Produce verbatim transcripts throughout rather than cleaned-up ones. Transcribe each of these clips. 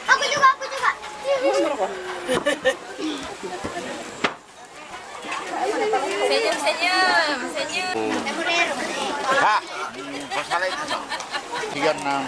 Aku juga, aku juga. Senyum, senyum, senyum. Ha, masalah itu. Tiga enam.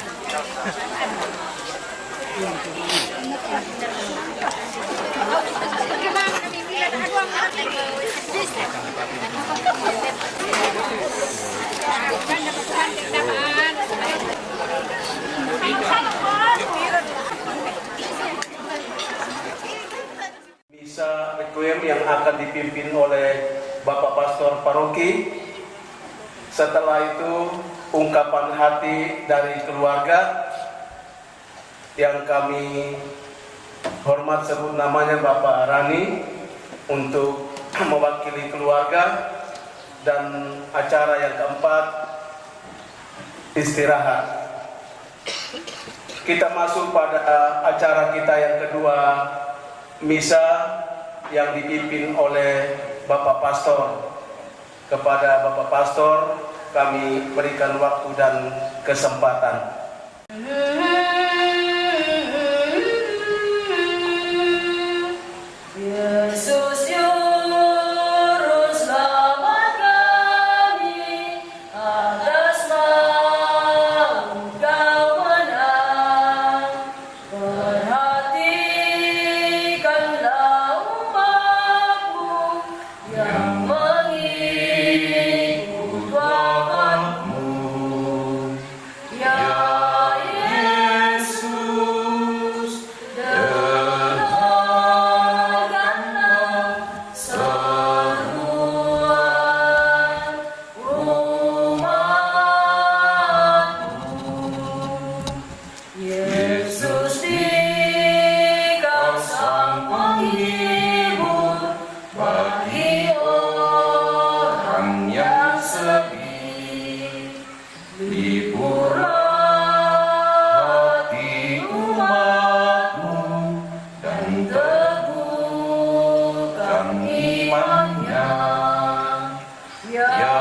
Misa Requiem yang akan dipimpin oleh Bapak Pastor Paroki. Setelah itu, ungkapan hati dari keluarga yang kami hormat sebut namanya, Bapak Rani, untuk mewakili keluarga, dan acara yang keempat, istirahat. Kita masuk pada acara kita yang kedua, misa yang dipimpin oleh Bapak Pastor. Kepada Bapak Pastor, kami berikan waktu dan kesempatan. Yesus Juru Selamat kami, atas maut Kau menang. Perhatikanlah umat-Mu yang mengikut wafat-Mu. Ya Yesus, dengarkanlah seruan umat-Mu. Yesus, di Kau sang penghibur bagi orang yang sedih. Hiburlah hati umat-Mu dan teguhkan imannya. Ya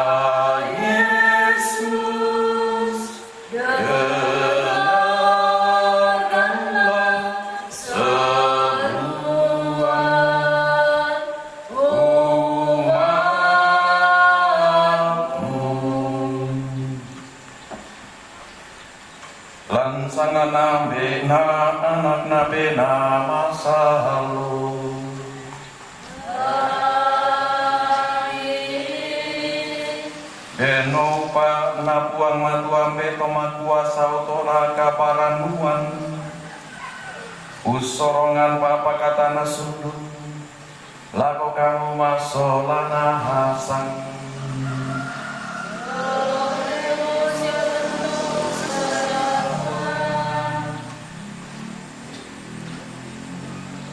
Yesus, dengarkanlah seruan umat-Mu. Lan sangana mbena anakna pe na masalo. Beno upa' na Puang Matua Mbeto Makuasa otola kaparannuan, ussorongan pa'pakatana sundung lako kamu massolana hasang.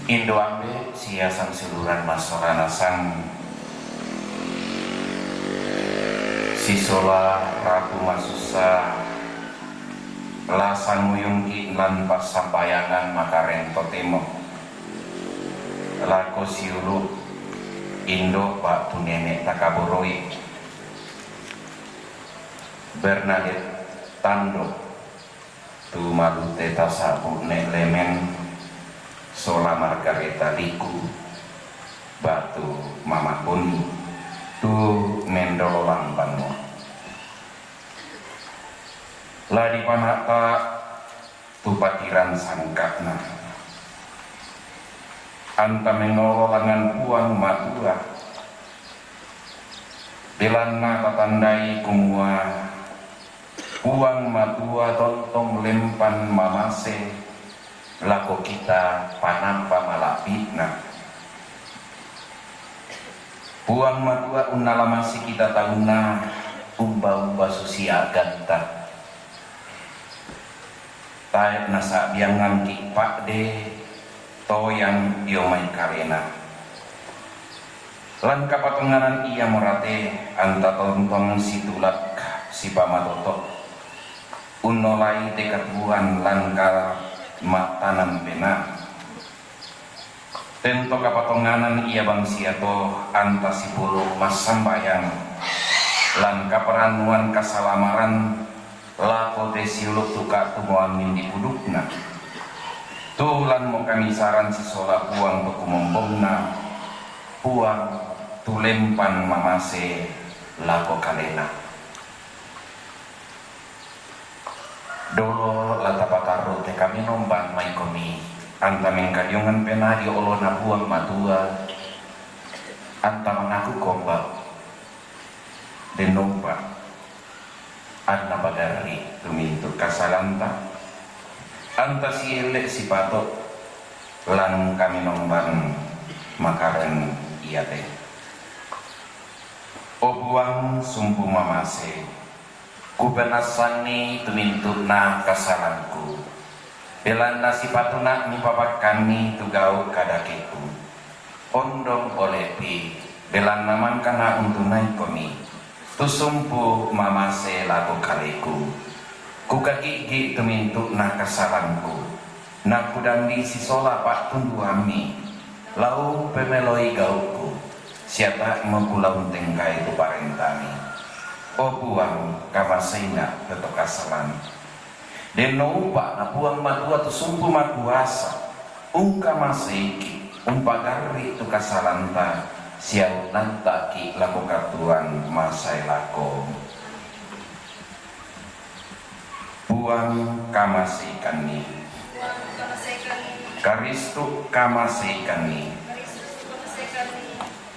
Indo' ambe' sia sangsiluran massorana sang, sisola rabu masussa, la sanguyungki' lan passambayangan makareng totemo lako siulu' indo' ba'tu nene' takaboroi, Bernadette Tando, tu Malute Tasa'bu' ne' Lemen, sola Margareta Liku, ba'tu Mama Boni, tu Mendololang banua. La dipana'ta tu patiran sangka'na. Anta mengololangan Puang Matua, belanna tatandai kumua Puang Matua tontong lempan mamase lako kita panampa mala'bi'na. Puang matua unnalamasi kita taunna, umba-umba susi aggatta. Tae' nasa'biangngang ki' pa'de toyang dio mai kalena. Lan kapatonganan iamo rate anta tontong situlak sipamatoto'. Unnolai te katuoan lan ka ma'tanang penaa. Tento kapatonganan ia bangsia to anta sipulu' massambayang lan kaparannuan kasalamaran lako te siulu' tu ka'tumoanni di pudukna. Tu lan mo kamisaran sisola Puang to kumombongna, Puang tu lempan mamase lako kalena. Dolo la tapatarru' te kaminomban maikomi, anta mengkadiongan penaa dio olona Puang Matua, anta mangaku komba, dennopa anna pagarri' tumintu' kasalanta, anta sielle' sipato' lan kaminomban makareng iate. O Puang, sumpu mamase, kupenassanni tumintu'na kasalangku, belanna sipatuna mipapakkanni tu gau' kadakeku. Ondong olepi, belanna mangkana untunaikomi, tu sumpu mamase lako kaleku. Kukagi'gi' tumintu'na kasalangku, nakudambi sisola pa'tunduammi, lau pemeloi gau'ku, sia tae'mo kulauntengkai tu parentami. O Puang, kamaseina' to kasalan. Denno upa' na Puang Matua tu sumpu makuasa, ungkamaseiki', umpagarri' tu kasalanta, sia unnanta'ki' lako katuoan masae lako. Puang kamaseikanni. Karistu kamaseikanni.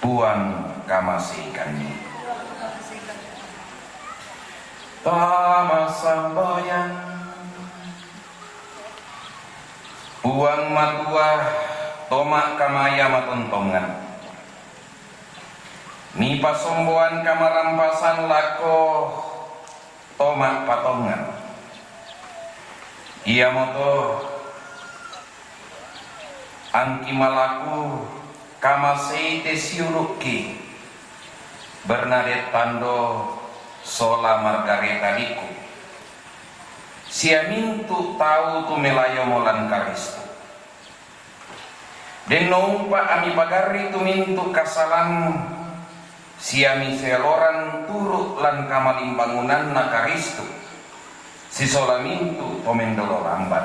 Puang kamaseikanni. Tama sambayang. Puang Matua, toma kamaya matontongan. Mipasomboan kamarampasan lako toma patongan. Iamoto angki malaku kamasei te siulu'ki, Bernadette Tando sola Margareta Liku, sia mintu' tau tu melayomo lan Karistu. Denno upa' ami pagarri' tumintu' kasalan sia miseloran turu' lan kamalimbangunanna Karistu, sisola mintu' to mendolo lamban.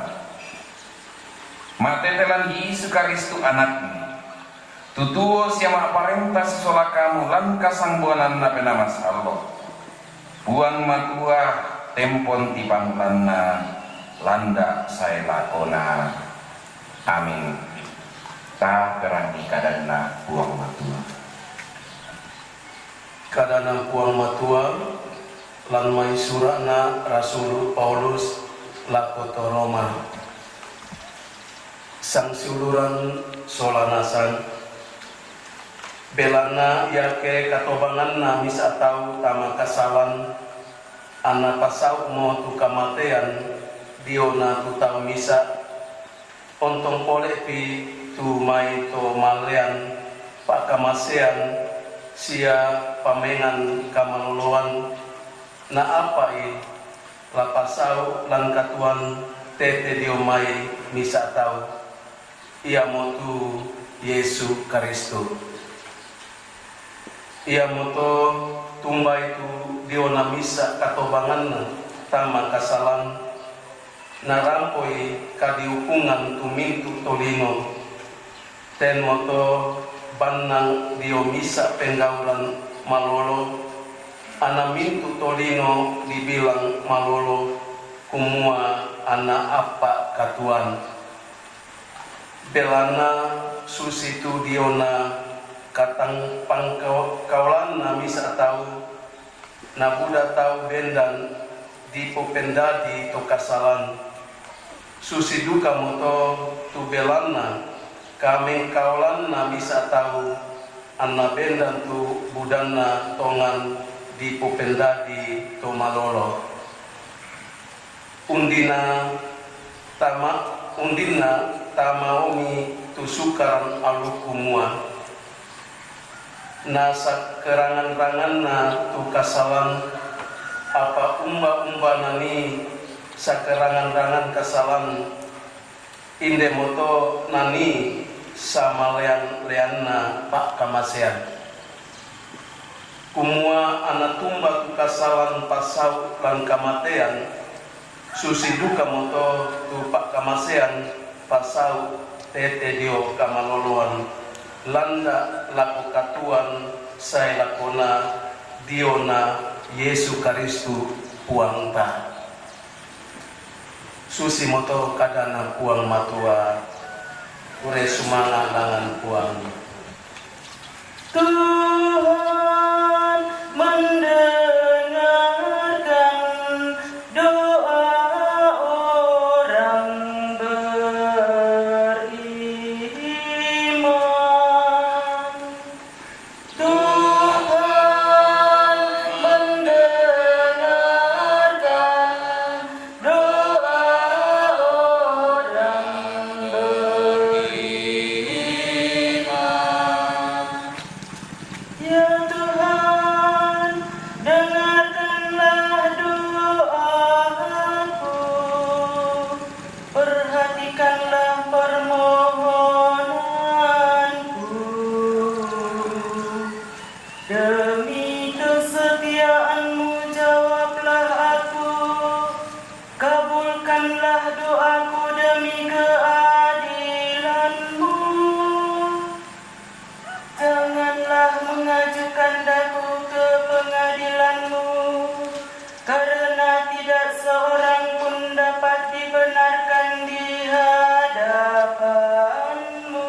Matete lan Yesu Karistu Anakmi, tu tuo sia ma'parenta sisola kamu lan kasambuananna Penaa Masallo. Puang Matua tempon tipamulanna landa' sae lakona. Amin. Taperangi kadanna Puang Matua. Kadanna Puang Matua lan mai sura'na Rasulu Paulus lako to Roma. Sangsiuluran sola nasang. Belanna iake katobanganna misa' tau tama kasalan, anna pasau'mo tu kamatean diona tu tau misa', ontong pole'pi tu mai to mallean pa'kamasean sia pamengan kamaloloan, na appa'i la pasau' lan katuoan tete dio mai misa' tau, iamotu Yesu Karistu. Iamoto tumbai tu diona misa' katobanganna tama kasalan, narampoi kadiukungan tu mintu' tolino. Tenmoto bannang dio misa' penggaulan malolo, anna mintu' tolino dibilang malolo, kumua anna appa' katuoan. Belanna susitu diona katang pangkao-, kaolanna misa' tau, nabuda tau bendan dipopendadi to kasalan. Susi dukamoto tu belanna kamengkaolanna misa' tau, Anna bendan tu budanna tongan dipopendadi to malolo. Undina tama, undinna tamaomi tu sukaran alukku mua. Nasakkerangan-ranganna tu kasalang, apa umba-umba nani sakkerangan-rangan kasalang, indemoto nani samalean-leanna pakkamasean. Kumua anatumba tu kasalang pasau lan kamatean, susi dukamoto tu pakkamasean pasau tete dio kamaloloan, landa lako katuoan sae lakona diona Yesu Karistu Puangta. Susimoto kadana Puang Matua, ure sumanga langan Puang. Tuhan mendengarkan doa orang beriman. Tuhan mendengarkan doa orang beriman. Ya Tuhan, dengarkanlah doaku. Perhatikanlah permohonanku. Demi kesetiaan-Mu, jawablah aku. Kabulkanlah doaku demi keadilan-Mu. Janganlah mengajukan daku ke pengadilan-Mu, karena tidak seorang pun dapat dibenarkan di hadapan-Mu.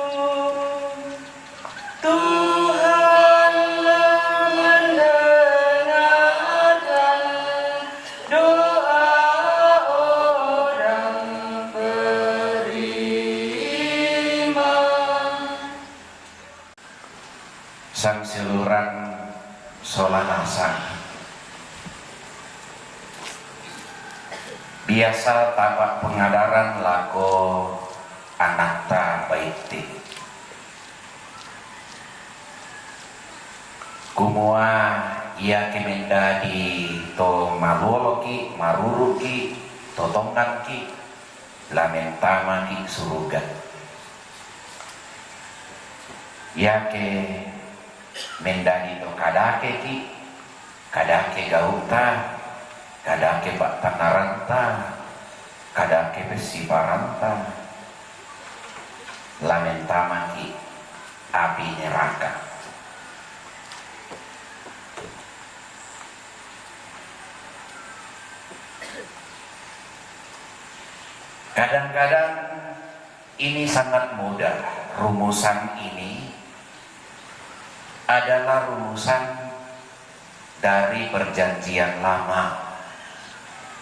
Tuhanlah mendengarkan doa orang beriman. Sangsiulurang sola nasang. Biasa tapa pengadaran lako anakta baitti. Kumua iake mendadi to maluoloki, maruruki, to tongngangki, la mentamaki suruga. Iake mendadi to kadakeki, kadake gau'ta, kadake pa'tannaranta, kadake pessiparanta, la mentamaki api neraka. Kadang-kadang ini sangat mudah, rumusan ini adalah rumusan dari Perjanjian Lama.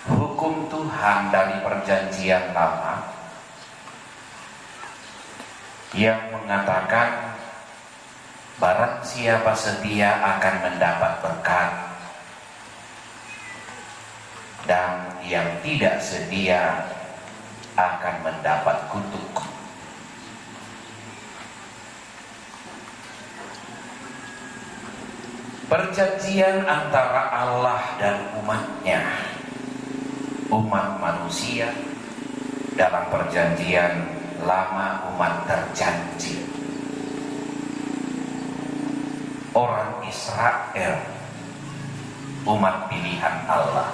Hukum Tuhan dari Perjanjian Lama yang mengatakan, barang siapa setia akan mendapat berkat, dan yang tidak setia akan mendapat kutuk. Perjanjian antara Allah dan umat-Nya, umat manusia, dalam Perjanjian Lama, umat terjanji, orang Israel, umat pilihan Allah.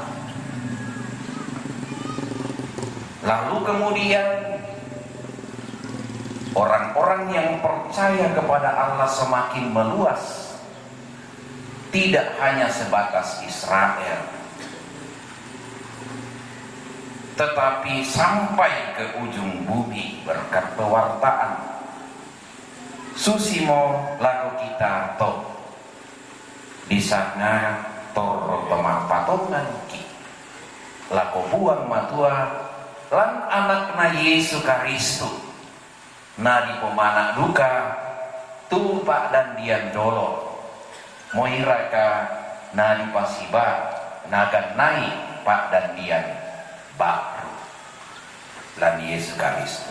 Lalu kemudian orang-orang yang percaya kepada Allah semakin meluas, tidak hanya sebatas Israel, tetapi sampai ke ujung bumi berkat pewartaan. Susimo lako kita to, disanga torro to mappatonganki lako Puang Matua lan Anakna Yesu Karistu, nadipomana duka Tu pa'dandian dolo, moiraka na dipasiba' nagannai pa'dandian ba'ru lan Yesu Karisto.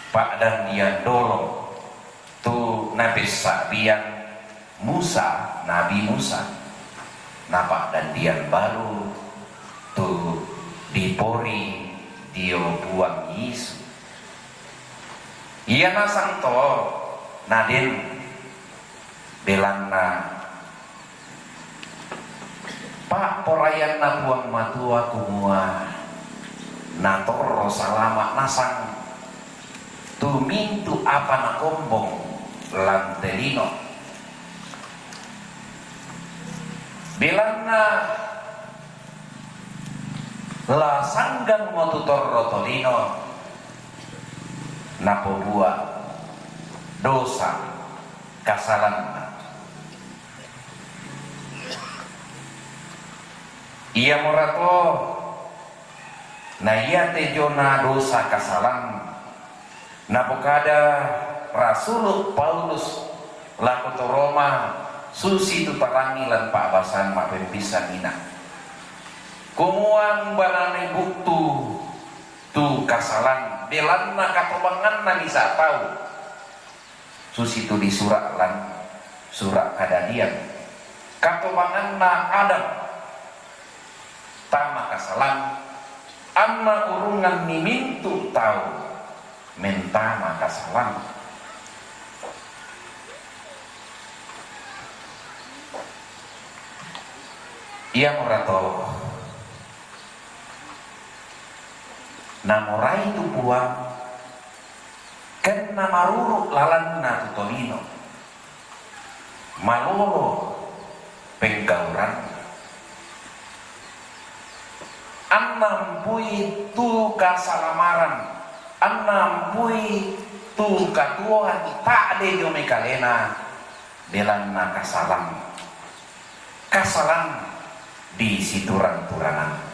Pa'dandian dolo tu napessa'bian Musa, Nabi Musa, na pa'dandian baru tu dipori dio Puang Yesu. Ia nasang to naden, belanna pa'poraianna Puang Matua kumua natorro salama' nasang tu mintu' apa nakombong lan te lino. Belanna la sanggangmo tu torro tolino napobua' dosa kasalanna. Iamorato na iate diona dosa kasalan, napokada rasulu' Paulus lako to Roma, susitu tarangi lan pa'basan ma'pempissan ina, kumua umbananai buktu tu kasalan, belanna katobanganna misa' tau, susitu disura' lan sura' Kadadian. Katobanganna Adam tama kasalan, anna urunganni mintu' tau mentama kasalan. Iamorato namorai tu Puang, kenna maruru' lalanna tu tolino, malolo penggauranna, anna ampui tu kasalamaran, anna ampui tu katuoan ta'de dio mai kalena, belanna kasalan, kasalan di siturang-turangan.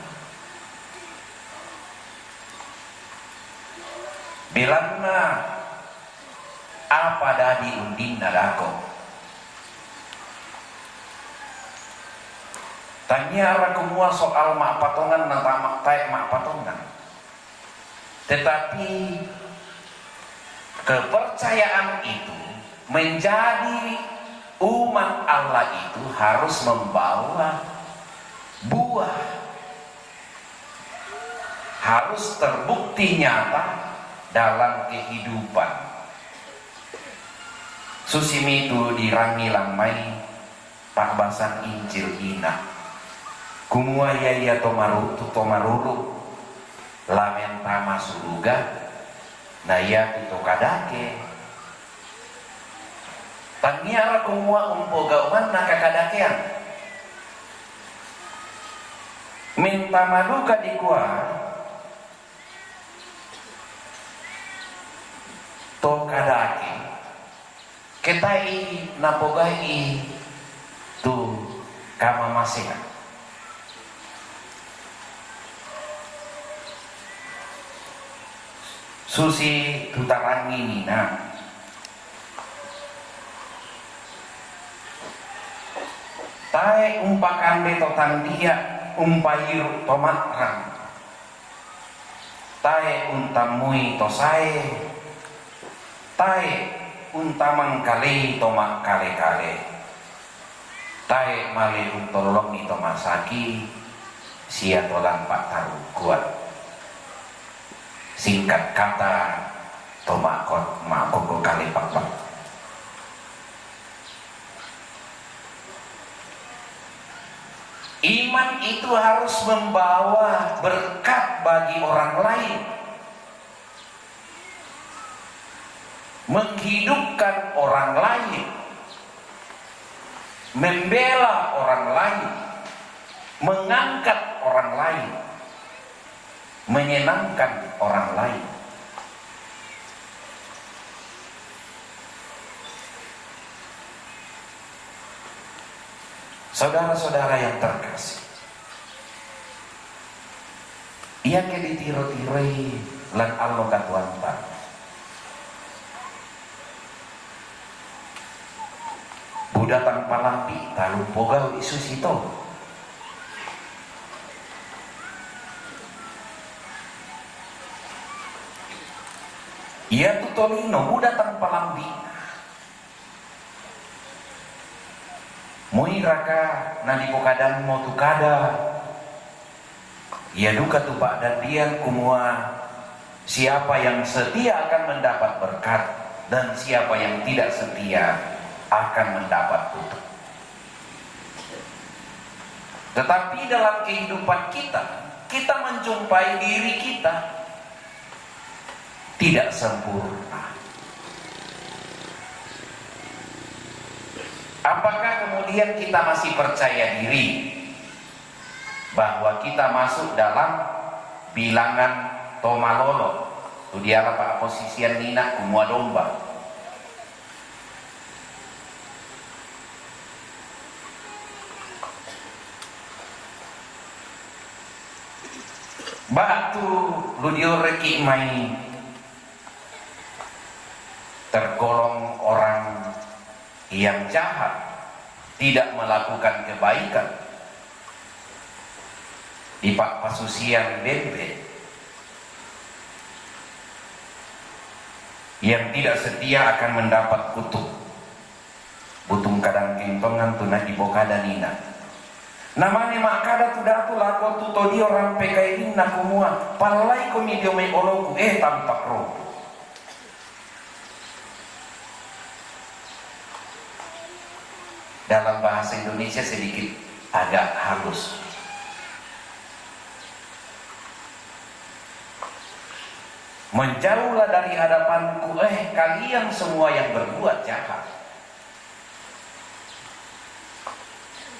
Belanna apa dadi undinna dako? Tangiara kumua soal ma'patongan na tama-, tae' ma'patongan. Tetapi kepercayaan itu menjadi umat Allah itu harus membawa buah, harus terbukti nyata dalam kehidupan. Susimitu dirangi lan mai pa'basan Injil ina, kumua ia ia to maru-, to maruru' la mentama suruga, na iatu to kadake. Tangiara kumua umpogau'anna kakadakean. Mentama duka dikua to kadake, ke tae' napoga'i tu kamamasean. Susi tu tarangi ina, tae' umpakande to tandia', umpairu' to ma'rang. Tae' untammui to sae, tae' untamangkalei to ma'kale-kale, tae' male untollongi to masaki sia to lan pa'tarungguan. Singkat kata, to ma'ko-, ma'koko kale papa. Iman itu harus membawa berkat bagi orang lain, menghidupkan orang lain, membela orang lain, mengangkat orang lain, menyenangkan orang lain. Saudara-saudara yang terkasih, iake ditiro-tiroi lan allo katuoanta, Datang palambi, ta lumpogau i susito. Ia tu tolino, bu datang palambi. Moi raka na dipokadanmo tu kada? Ia duka tu pa'dandian kumua, siapa yang setia akan mendapat berkat, dan siapa yang tidak setia akan mendapat kutuk. Tetapi dalam kehidupan kita, kita menjumpai diri kita tidak sempurna. Apakah kemudian kita masih percaya diri bahwa kita masuk dalam bilangan tomalolo? Tu diala pa'posisian nina kumua domba. Ba'tu lu dioreki mai tergolong orang yang jahat, tidak melakukan kebaikan di pa'pasusian bembe, yang tidak setia akan mendapat kutuk. Butung kadang kentongan tu na dipokada nina. Na mane ma'kada tu datu lako tu to dio rampe kairinna kumua, pallaikomi dio mai oloku, eh, tampak roh. Dalam bahasa Indonesia sedikit agak halus. Menjauhlah dari hadapanku, eh, kalian semua yang berbuat jahat.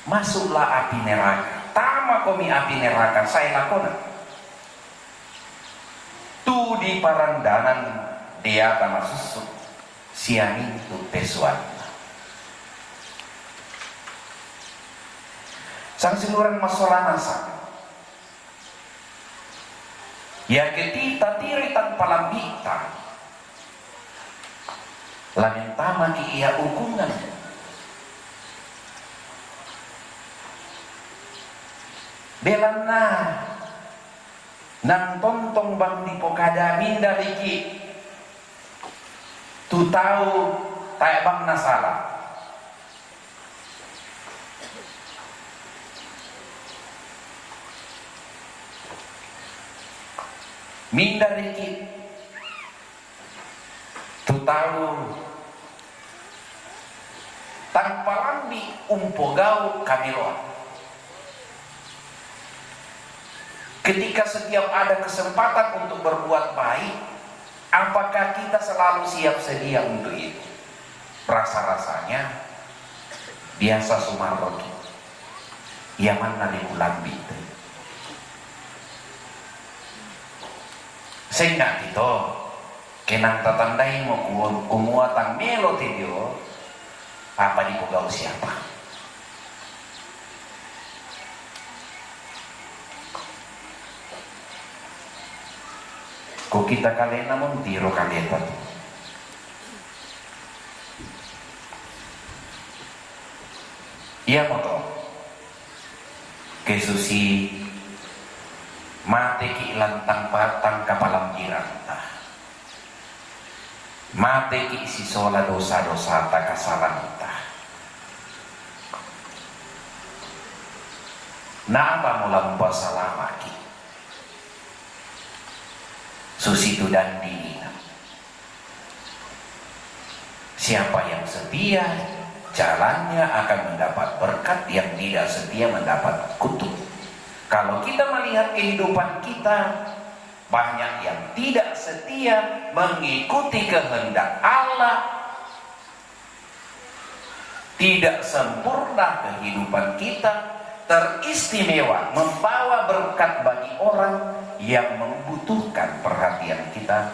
Masuklah api neraka. Tama komi api neraka, sae lakona. Tu di parandanan deata masussuk, siamintu pesuanna. Sangsiluran massola nasang. Iake ti-, tatiri tang palambi'ta, la mentamaki ia ukungan. Belanna nang tontong bang dipokada mindariki tu tau tae bang nasala. Mindariki tu tau tang palambi umpogau kameloan. Ketika setiap ada kesempatan untuk berbuat baik, apakah kita selalu siap sedia untuk itu? Rasa-rasanya biasa sumarroki. Ia manna ri kulambi te. Sengngaki to, kenang tatandaimo ku-, kumua tang melo te dio, apa dipogau siapa. Ko kita kalena montiro kaleta tu. Iamoto, ke susi mateki lantang patang kapalanggiranta. Mateki sisola dosa-dosata kasalanta. Naapa mulampa salamaki? Susitu dandi nina. Siapa yang setia, jalannya akan mendapat berkat, yang tidak setia mendapat kutuk. Kalau kita melihat kehidupan kita, banyak yang tidak setia mengikuti kehendak Allah, tidak sempurna kehidupan kita, teristimewa membawa berkat bagi orang yang membutuhkan perhatian kita.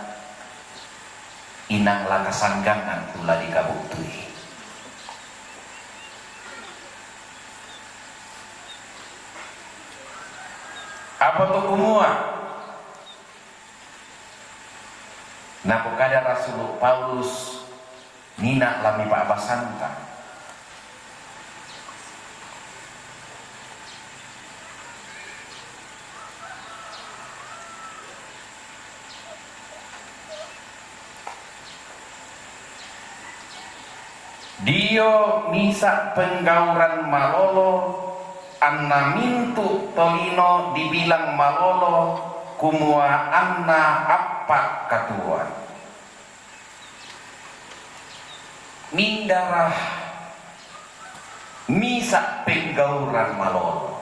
Inang la kasanggangan tu la dikabu'tui. Apa to kumua? Napokada Rasul Paulus, nina la mipa'basanta. Dio misa' penggauran malolo, anna mintu' tolino dibilang malolo, kumua anna appa' katuoan. Mindara misa' penggauran malolo?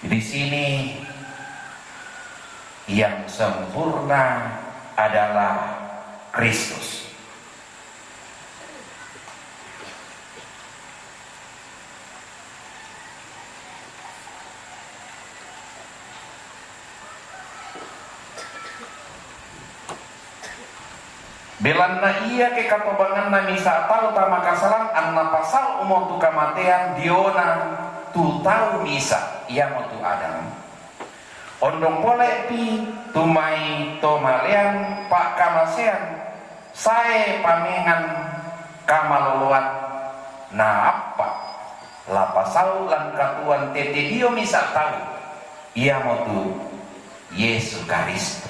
Di sini yang sempurna adalah Kristus. Belanna iake katobanganna misa' tau tama kasalang, anna pasau'mo tu kamatean diona tu tau misa', iamotu Adam. Ondong pole'pi tu mai to maleang pa'kamasean, sae pamengan kamaloloan, na appa' la pasau lan katuoan tete dio misa' tau, iamotu Yesu Karistus.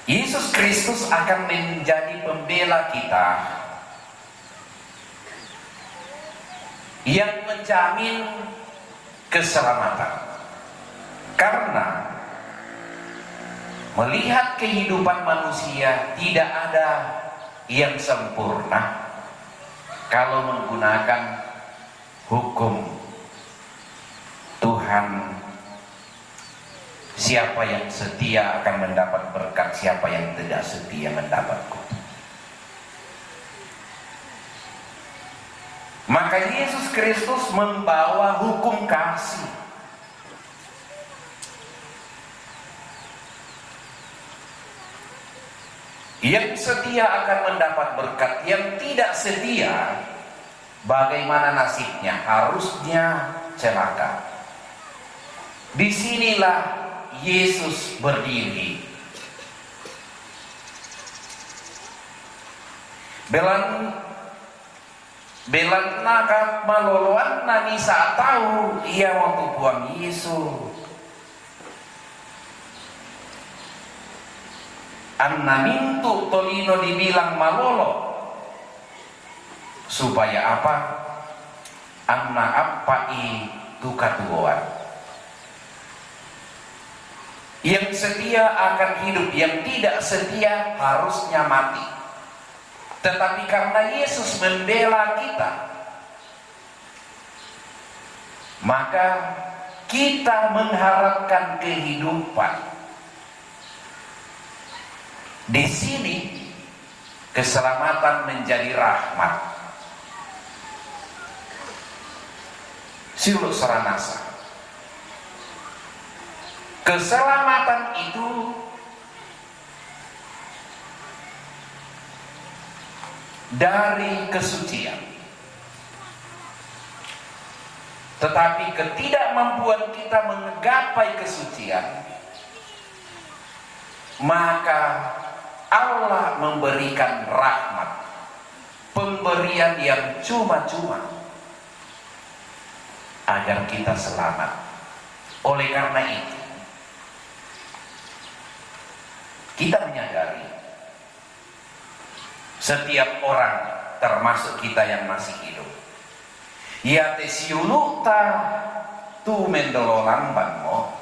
Yesus Kristus akan menjadi pembela kita yang menjamin keselamatan. Karena melihat kehidupan manusia, tidak ada yang sempurna kalau menggunakan hukum Tuhan. Siapa yang setia akan mendapat berkat, siapa yang tidak setia mendapat kutuk. Maka Yesus Kristus membawa hukum kasih. Yang setia akan mendapat berkat, yang tidak setia, bagaimana nasibnya? Harusnya celaka. Disinilah Yesus berdiri. Belan-, belanna kamaloloanna misa' tau, iamotu Puang Yesu. Anna mintu' tolino dibilang malolo, supaya apa? Anna appa'i tu katuoan. Yang setia akan hidup, yang tidak setia harusnya mati. Tetapi karena Yesus membela kita, maka kita mengharapkan kehidupan. Di sini keselamatan menjadi rahmat. Siulu' saranasa. Keselamatan itu dari kesucian. Tetapi ketidakmampuan kita menggapai kesucian, maka Allah memberikan rahmat, pemberian yang cuma-cuma, agar kita selamat. Oleh karena itu, kita menyadari setiap orang, termasuk kita yang masih hidup, iate siulu'ta tu mendolo lambanmo,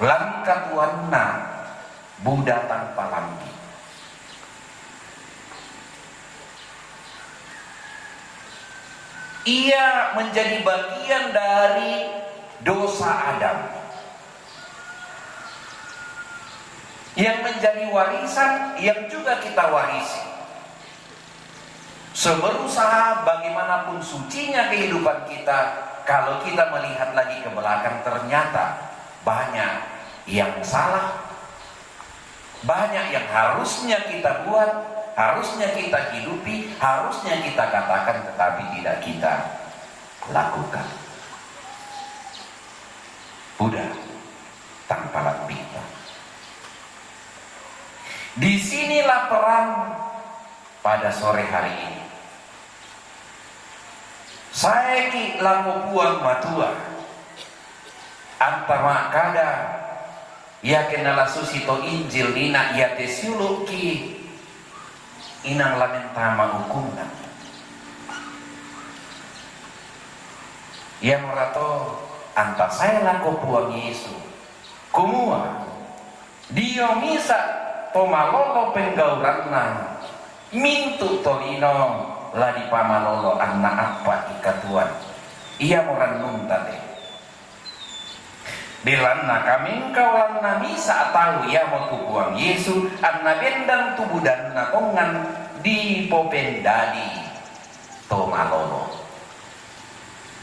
lan katuoanna buda tanpa lambi. Ia menjadi bagian dari dosa Adam, yang menjadi warisan yang juga kita warisi. Seberusaha bagaimanapun sucinya kehidupan kita, kalau kita melihat lagi ke belakang, ternyata banyak yang salah, banyak yang harusnya kita buat, harusnya kita hidupi, harusnya kita katakan, tetapi tidak kita lakukan. Buda tanpa lambi. Disinilah peran pada sore hari ini. Saeki' lako Puang Matua, anta ma'kada, Iake nala susi to Injil nina iate siulu'ki, inang la mentama ukunna. Iamora to anta sae lako Puang Yesu, kumua, dio misa to malolo penggauranna, mintu' tolino la dipamalolo anna appa'i katuoan. Iamo rannunta te. Belanna kamengkaolanna misa tau iamotu Puang Yesu, anna bendang tu budanna tongan dipopendadi to malolo.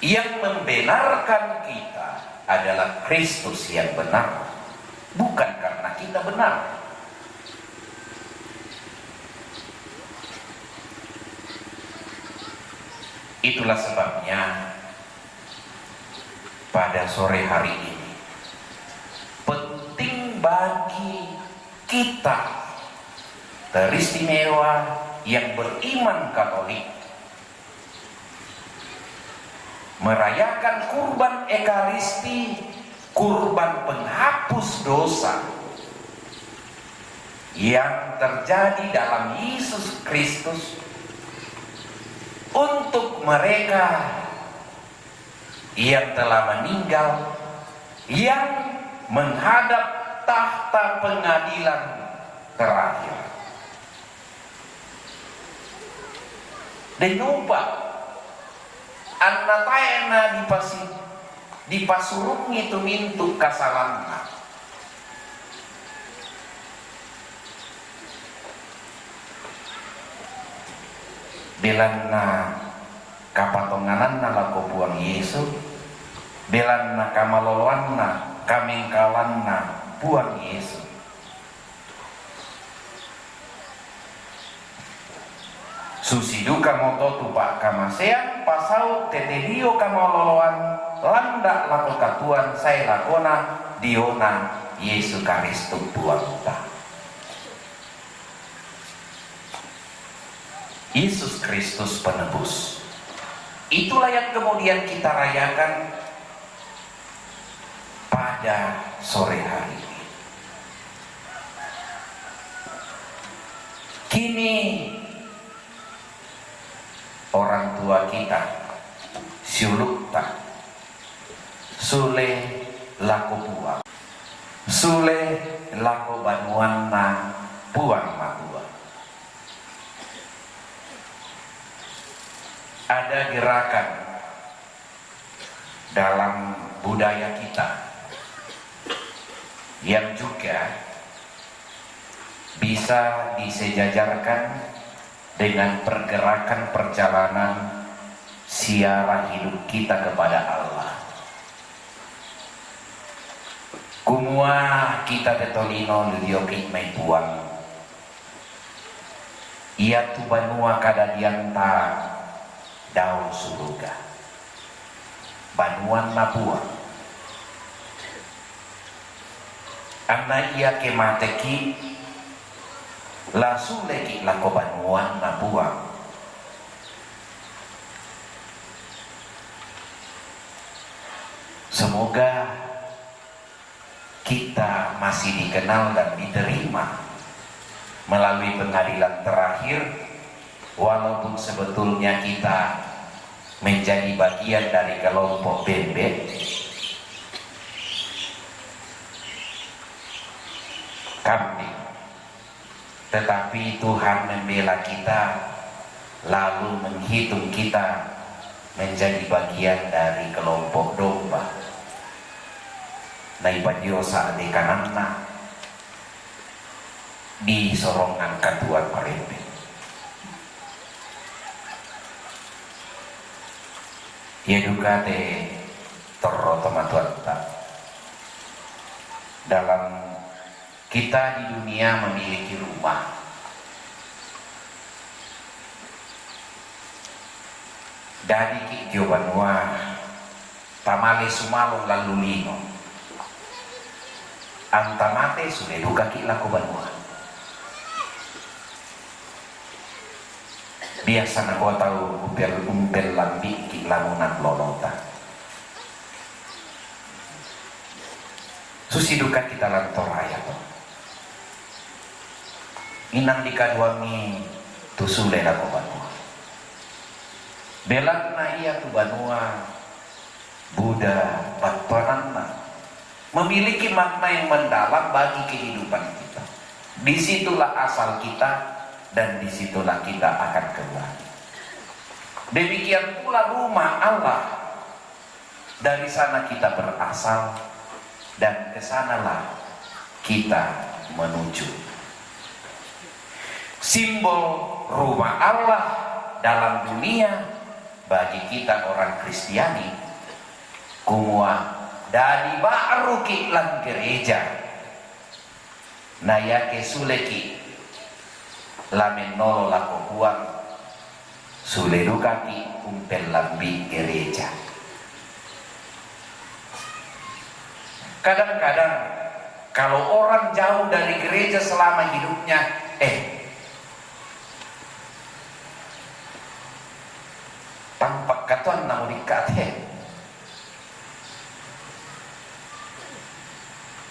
Yang membenarkan kita adalah Kristus yang benar, bukan karena kita benar. Itulah sebabnya pada sore hari ini penting bagi kita, teristimewa yang beriman Katolik, merayakan kurban Ekaristi, kurban penghapus dosa yang terjadi dalam Yesus Kristus untuk mereka yang telah meninggal, yang menghadap tahta pengadilan terakhir. Denopa, anna taena dipasi-, dipasurungi tu mintu' kasalanna. Belanna kapatongananna lako Puang Yesu, belanna kamaloloanna, kamengkaolanna Puang Yesu. Susi dukamoto tu pa'kamasean pasau tete dio kamaloloan landa' lako katuoan sae lakona diona Yesu Karistu Puangta. Yesus Kristus Penebus. Itulah yang kemudian kita rayakan pada sore hari ini. Kini orang tua kita, siulu'ta, sule lako Puang, sule lako banuanna Puang Matua. Ada gerakan dalam budaya kita yang juga bisa disejajarkan dengan pergerakan perjalanan ziarah hidup kita kepada Allah. Kumua kita te tolino lu dioki mai Puang, iatu banua kadadianta dao suruga, banuanna Puang. Anna iake mateki, la suleki lako banuanna Puang. Semoga kita masih dikenal dan diterima melalui pengadilan terakhir, walaupun sebetulnya kita menjadi bagian dari kelompok bembe, kambing. Tetapi Tuhan membela kita, lalu menghitung kita menjadi bagian dari kelompok domba. Naipajiosa de kananna di sorongan katuoan parembe. Ia duka te torro tomatuatta dalam Kita di dunia memiliki rumah. Dadiki' dio banua, tamale sumalong lallu lino. Anta mate sule dukaki' lako banua. Biasa nakua tau umpel-, umpellambi'ki' lamunan lolota. Su Siduka kita lan Toraja to. Inang dikaduangi tu sule lako banua. Belanna ia tu banua, buda battuananna, memiliki makna yang mendalam bagi kehidupan kita. Disitulah asal kita dan disitulah kita akan kembali. Demikian pula rumah Allah. Dari sana kita berasal dan ke sanalah kita menuju. Simbol rumah Allah dalam dunia bagi kita orang Kristiani, kumua dadi ba'ruki lan gereja. Na iake suleki la mennolo lako Puang, sule dukaki umpellambi gereja. Kadang-kadang kalau orang jauh dari gereja selama hidupnya, eh, tampak katuanna mudikkate.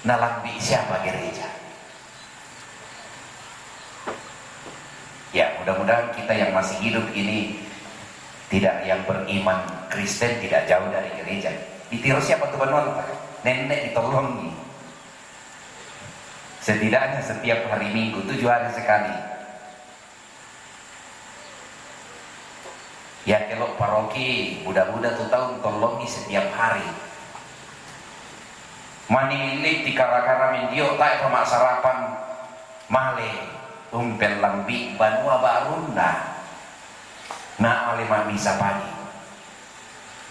Nalambi siapa gereja? Ya, mudah-mudahan kita yang masih hidup ini tidak, yang beriman Kristen tidak jauh dari gereja. Di Tiro siapa tu banuanta? Nenek ditolongi. Setidaknya setiap hari Minggu, tujuh hari sekali. Ya, kelo paroki, buda-buda tu taung tolongi setiap hari. Mani lillit ti kara-kara mendio tae pama sarapan, male umpellambi banua barunna. Na ale mammisa pagi.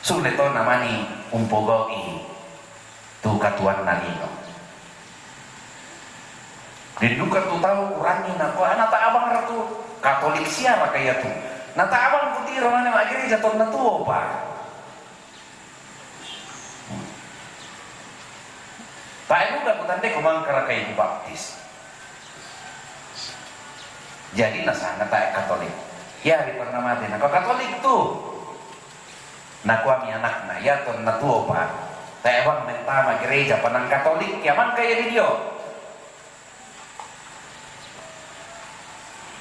Sule to namani umpogau'i tu katuanna lino. Denduka tu tau kurangi nakua, "Ana ta abang ratu Katolik siara kaya tu." Na ta abang kutiro mane ma gereja tonna tuo pa. Tae duka kutandai ko mangkara kai baptis. Jadi nasanga tae Katolik. Ya, ri pernah mate nakua Katolik tu. Nakuami anakna, "Ia tonna tuo pa, tae bang mentama gereja panang Katolik, ia mangka ia di dio."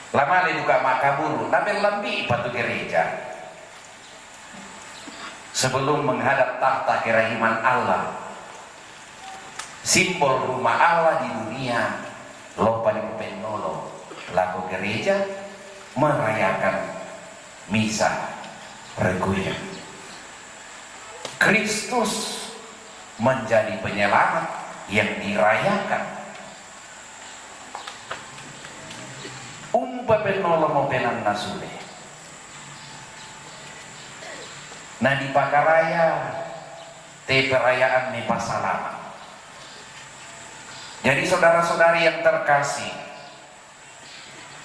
Lamale duka makkaburu, napellambi patu gereja. Sebelum menghadap tahta kerahiman Allah, simbol rumah Allah di dunia, lopa dipapennolo lako gereja merayakan Misa Requiem. Kristus menjadi penyelamat yang dirayakan. Umpapennolo mo penanna sule. Na dipakaraya te perayaan ni pasalama. Jadi saudara-saudari yang terkasih,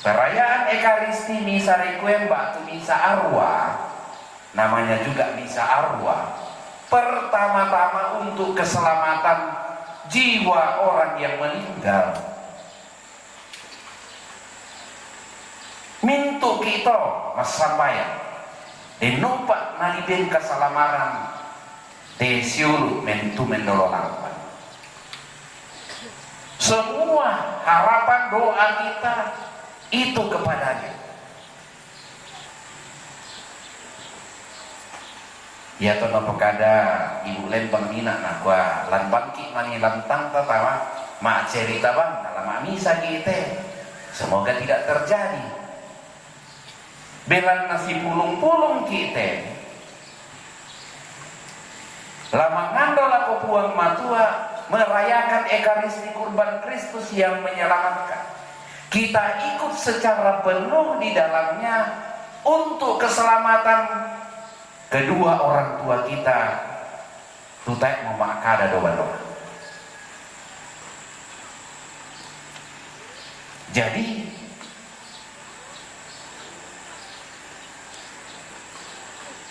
perayaan Ekaristi Misa Requiem batu Misa Arwah, namanya juga Misa Arwah, pertama-tama untuk keselamatan jiwa orang yang meninggal. Mintu kita massambayang, dennopa nalibeng kasalamaran, te siulu mentu mendolo lampa. Semua harapan doa kita itu kepadanya. Ia to napokada Ibu Lembang nina nakua, "Lambangki mani lantang tatawa, ma cerita bang, dalam misa kita. Semoga tidak terjadi." Belanna sipulung-pulung kita. Lamangando lako Puang Matua merayakan Ekaristi kurban Kristus yang menyelamatkan. Kita ikut secara penuh di dalamnya untuk keselamatan kedua orang tua kita, tu tae memakkada doa-doa. Jadi,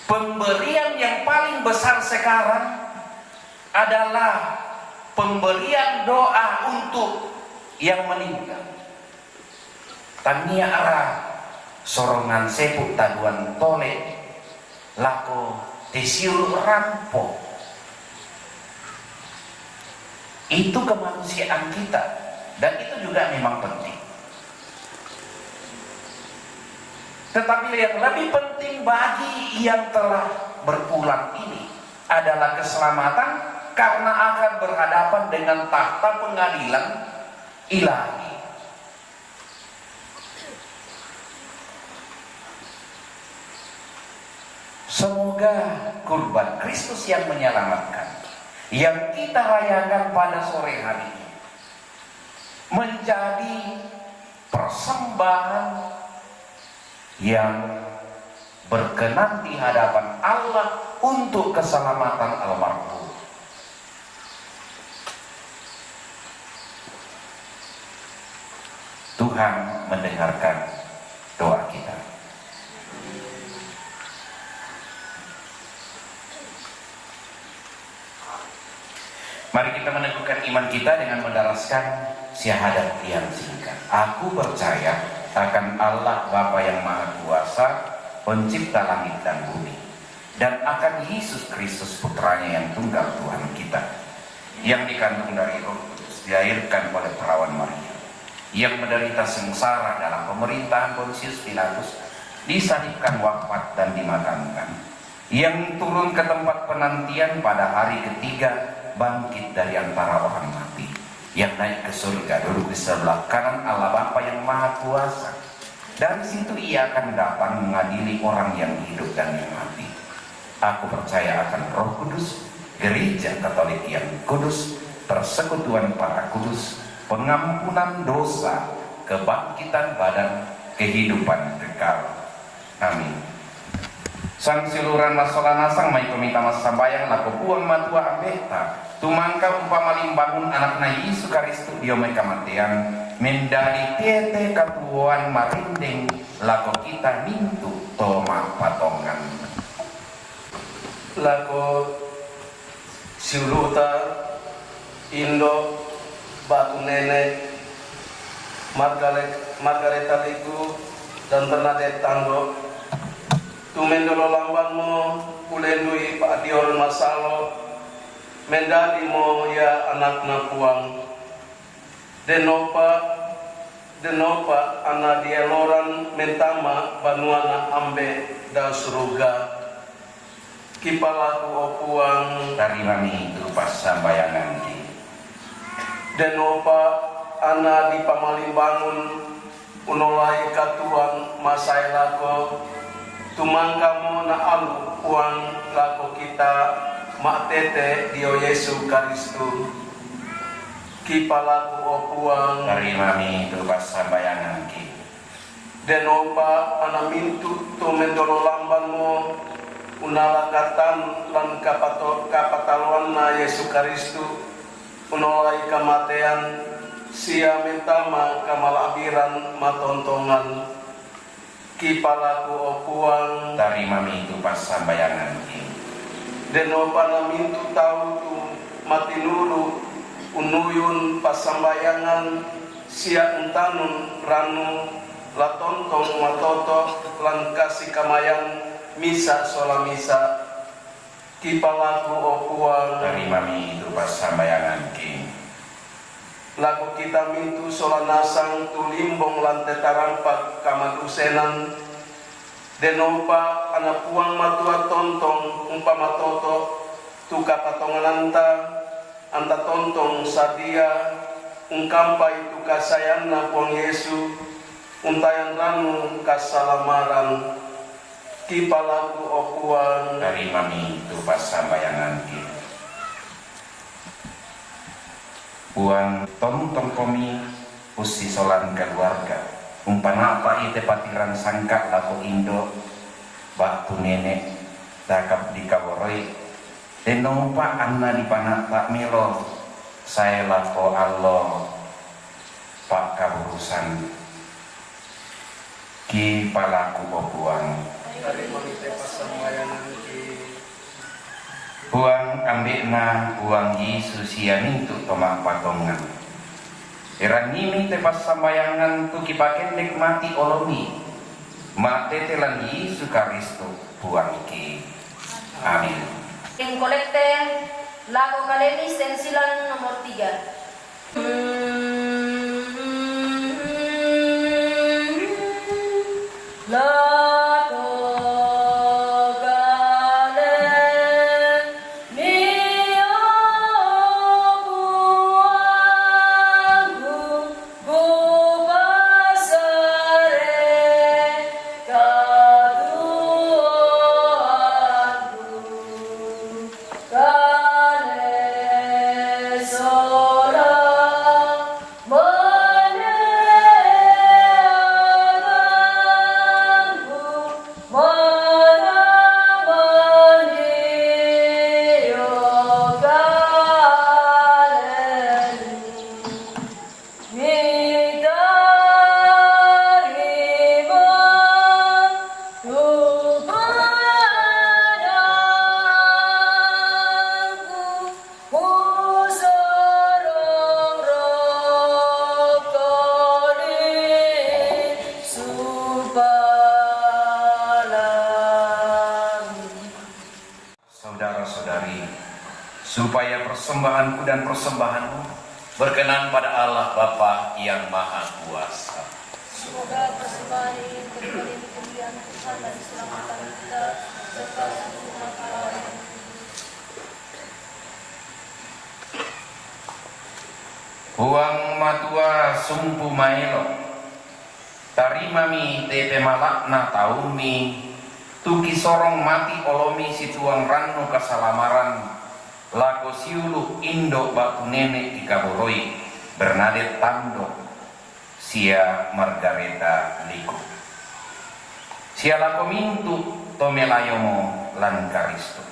pemberian yang paling besar sekarang adalah pemberian doa untuk yang meninggal. Tannia ara sorongan sepu taduan tole lako te siulu rampo. Itu kemanusiaan kita, dan itu juga memang penting. Tetapi yang lebih penting bagi yang telah berpulang ini adalah keselamatan karena akan berhadapan dengan tahta pengadilan ilahi. Semoga kurban Kristus yang menyelamatkan, yang kita rayakan pada sore hari ini, menjadi persembahan yang berkenan di hadapan Allah untuk keselamatan almarhum. Tuhan mendengarkan doa kita. Mari kita meneguhkan iman kita dengan mendaraskan syahadat yang singkat. Aku percaya akan Allah Bapa yang Maha Kuasa, pencipta langit dan bumi, dan akan Yesus Kristus, Putranya yang tunggal, Tuhan kita, yang dikandung dari Roh Kudus, dilahirkan oleh perawan Maria, yang menderita sengsara dalam pemerintahan Pontius Pilatus, disalibkan, wafat, dan dimakamkan, yang turun ke tempat penantian, pada hari ketiga bangkit dari antara orang mati, yang naik ke surga, duduk di sebelah kanan Allah Bapa yang Maha Kuasa. Dari situ Ia akan datang mengadili orang yang hidup dan yang mati. Aku percaya akan Roh Kudus, Gereja Katolik yang kudus, persekutuan para kudus, pengampunan dosa, kebangkitan badan, kehidupan kekal. Amin. Sang siuluran masola nasang mai ko mita massambayang lako Puang Matua Ambetta, tumangka umpama limbangun Anakna Yesus Kristus dio mai kamatean, mendadi tete katuoan marinding lako kita mintu to mappatongan. Lako siuluta, Indo, Batu Nene, Margale-, Margareta Liku, dan Bernadette Tando, tumendo lolambanmo ulendui pa'dior masalo, mendadimo ia Anakna Puang. Denopa, denopa anna dieloran mentama banuana Ambe dao suruga. Kipalaku, o Puang. Tarimami tu passambayanganki. Denopa anna dipamalimbangun unolai katuoan masae lako, tumangkamo naalu Puang lako kita ma'tete dio Yesus Kristus. Kipalaku, o Puang. Tarimami tu passambayanganki. Denopa anna mintu to mendolo lambanmo unala katan lan kapato-, kapataloanna Yesus Kristus, unolai kamatean, sia mentama kamala'biran matontongan. Kipalaku, o Puang. Tarimami tu passambayanganki. Denopa namintu tau tu matinuru unuyun passambayangan sia untanun rannu la tontong matoto lan kassikamayan misa sola misa. Kipalaku, o Puang. Tarimami tu passambayanganki. Lako kita mintu sola nasang tu limbong lan tetarampak kamadusenan, denopa anna Puang Matua tontong umpamatoto tu kapatongananta, anta tontong sadia ungkampai tu kasaeanna Puang Yesus, untayan rannu kassalamaran. Kipalaku, o Puang. Tarimami tu passambayanganki. Puang, tontongkomi ussisolan kaluarga, umpana'pa'i te patiran sangka lako indo, ba'tu nene, dakap dikaworoi, denopa anna dipana'pa melo sae lako allo pa'kaburusan. Kipalaku, o Puang. Puang, Ambe'na Puang Yesus sia mintu to ma'patongan. Erangimi te passambayangan tu kipakendek mati olomi, ma'tete lan Yesus Kristus Puangki. Amin. Ring kolekte. Lako kalemi stensilan nomor tiga. Saudara-saudari, supaya persembahanku dan persembahanmu berkenan pada Allah Bapa yang Maha Kuasa. Semoga persembahan ini menjadi kemuliaan Tuhan dan keselamatan kita, serta seluruh umat Allah yang Puang matua sumpu maelo, tarimami te pemala'na taummi, tu kisorong mati olomi situang rannu kasalamaran, lako siulu indo ba'tu nene' kikaboroi, Bernadette Tandok, sia Margareta Liko. Sia lako mintu' to melayomo lan Karistus.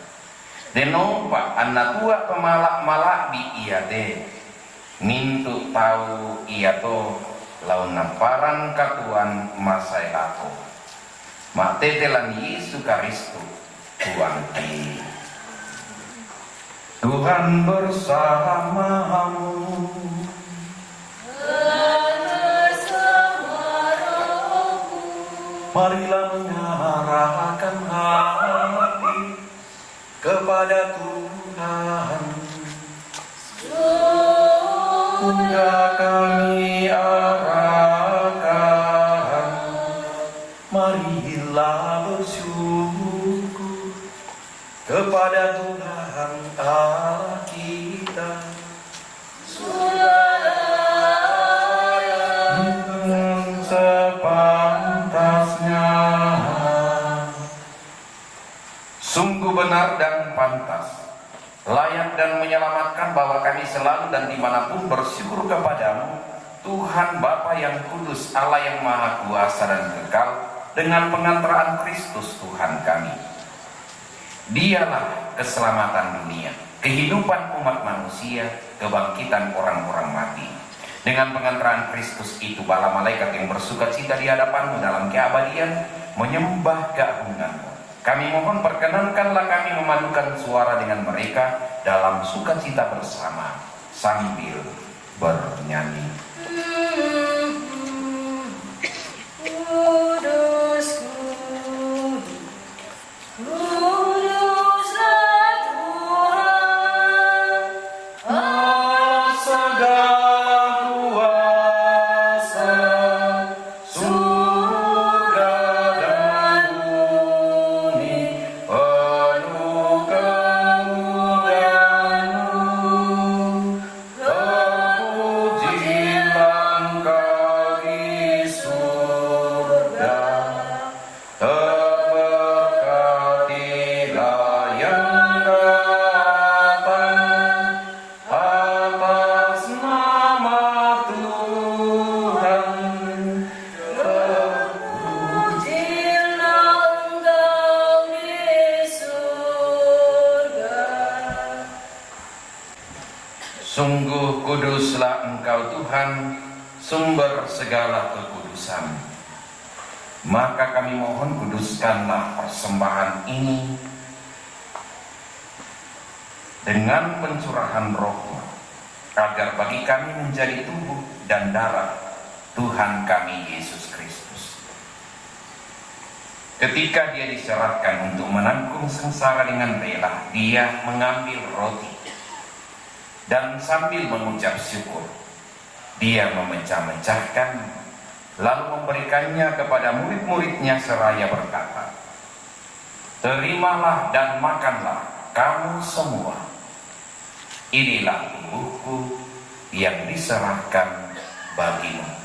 Dennopa anna tua' to mala'-mala'bi' iate, mintu' tau iato la unnapparan katuoan masae lako. Ma'tete lan Yesu Karistus, Tuhanki. Tuhan bersamamu. Marilah mengarahkan hati kepada Tuhan. Sudah kami arahkan, marilah bersyukur kepada Tuhan Allah kita. Dengan sepantasnya. Sungguh benar dan pantas, layak dan menyelamatkan bahwa kami selalu dan dimanapun bersyukur kepada-Mu, Tuhan Bapa yang kudus, Allah yang maha kuasa dan kekal, dengan pengantaraan Kristus Tuhan kami. Dialah keselamatan dunia, kehidupan umat manusia, kebangkitan orang-orang mati. Dengan pengantaraan Kristus itu, bala malaikat yang bersuka cita di hadapan-Mu dalam keabadian menyembah keagungan-Mu. Kami mohon, perkenankanlah kami memadukan suara dengan mereka dalam sukacita bersama sambil bernyanyi. Kudus, kudus, kuduslah Tuhan, Allah segala kuasa. Surga dan bumi penuh kemuliaan-Mu. Terpujilah Engkau di surga. Terberkatilah yang datang atas nama Tuhan. Terpujilah Engkau di surga. Sungguh kuduslah Engkau, Tuhan, sumber segala kekudusan. Maka kami mohon, kuduskanlah persembahan ini dengan pencurahan Roh-Mu, agar bagi kami menjadi tubuh dan darah Tuhan kami Yesus Kristus. Ketika Dia diserahkan untuk menanggung sengsara dengan rela, Dia mengambil roti, Dan sambil mengucap syukur, dia memecah-mecahkan, lalu memberikannya kepada murid-muridnya seraya berkata, "Terimalah dan makanlah kamu semua. Inilah tubuhku yang diserahkan bagimu."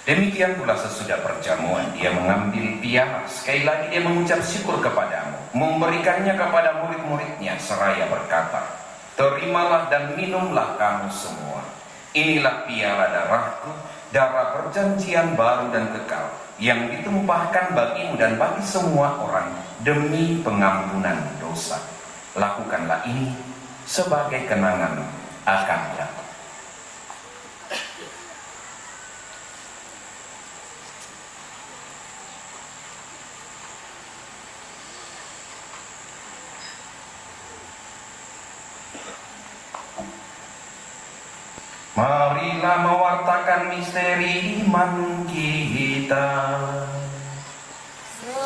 Demikian pula sesudah perjamuan, dia mengambil piala. Sekali lagi dia mengucap syukur kepadamu, memberikannya kepada murid-muridnya seraya berkata, "Terimalah dan minumlah kamu semua. Inilah piala darahku, darah perjanjian baru dan kekal, yang ditumpahkan bagimu dan bagi semua orang demi pengampunan dosa. Lakukanlah ini sebagai kenangan akan aku." Marilah mewartakan misteri iman kita.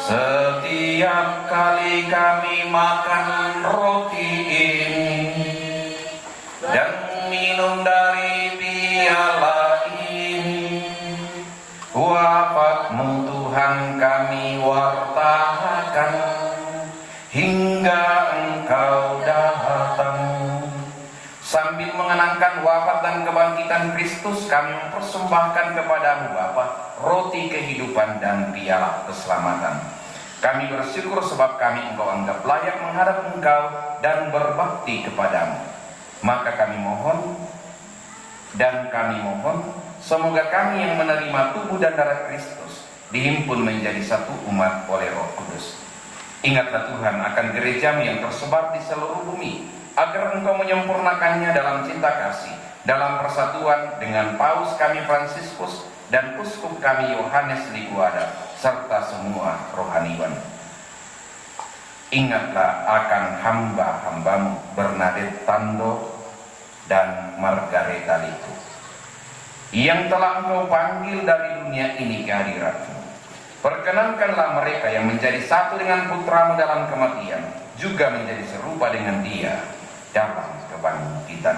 Setiap kali kami makan roti ini dan minum dari piala ini, wafatmu, Tuhan, kami wartakan hingga Engkau datang. Sambil mengenangkan wafat dan kebangkitan Kristus, kami mempersembahkan kepadamu, Bapa, roti kehidupan dan piala keselamatan. Kami bersyukur sebab kami Engkau anggap layak menghadap Engkau dan berbakti kepadamu. Maka kami mohon, dan kami mohon, semoga kami yang menerima tubuh dan darah Kristus dihimpun menjadi satu umat oleh Roh Kudus. Ingatlah, Tuhan, akan gerejamu yang tersebar di seluruh bumi, agar Engkau menyempurnakannya dalam cinta kasih, dalam persatuan dengan Paus kami Fransiskus dan Uskup kami Yohanes Liguada, serta semua rohaniwan. Ingatlah akan hamba-hambamu Bernadette Tando dan Margareta Litu, yang telah Engkau panggil dari dunia ini ke hadiratmu. Perkenankanlah mereka yang menjadi satu dengan putramu dalam kematian juga menjadi serupa dengan Dia dalam kebangkitan.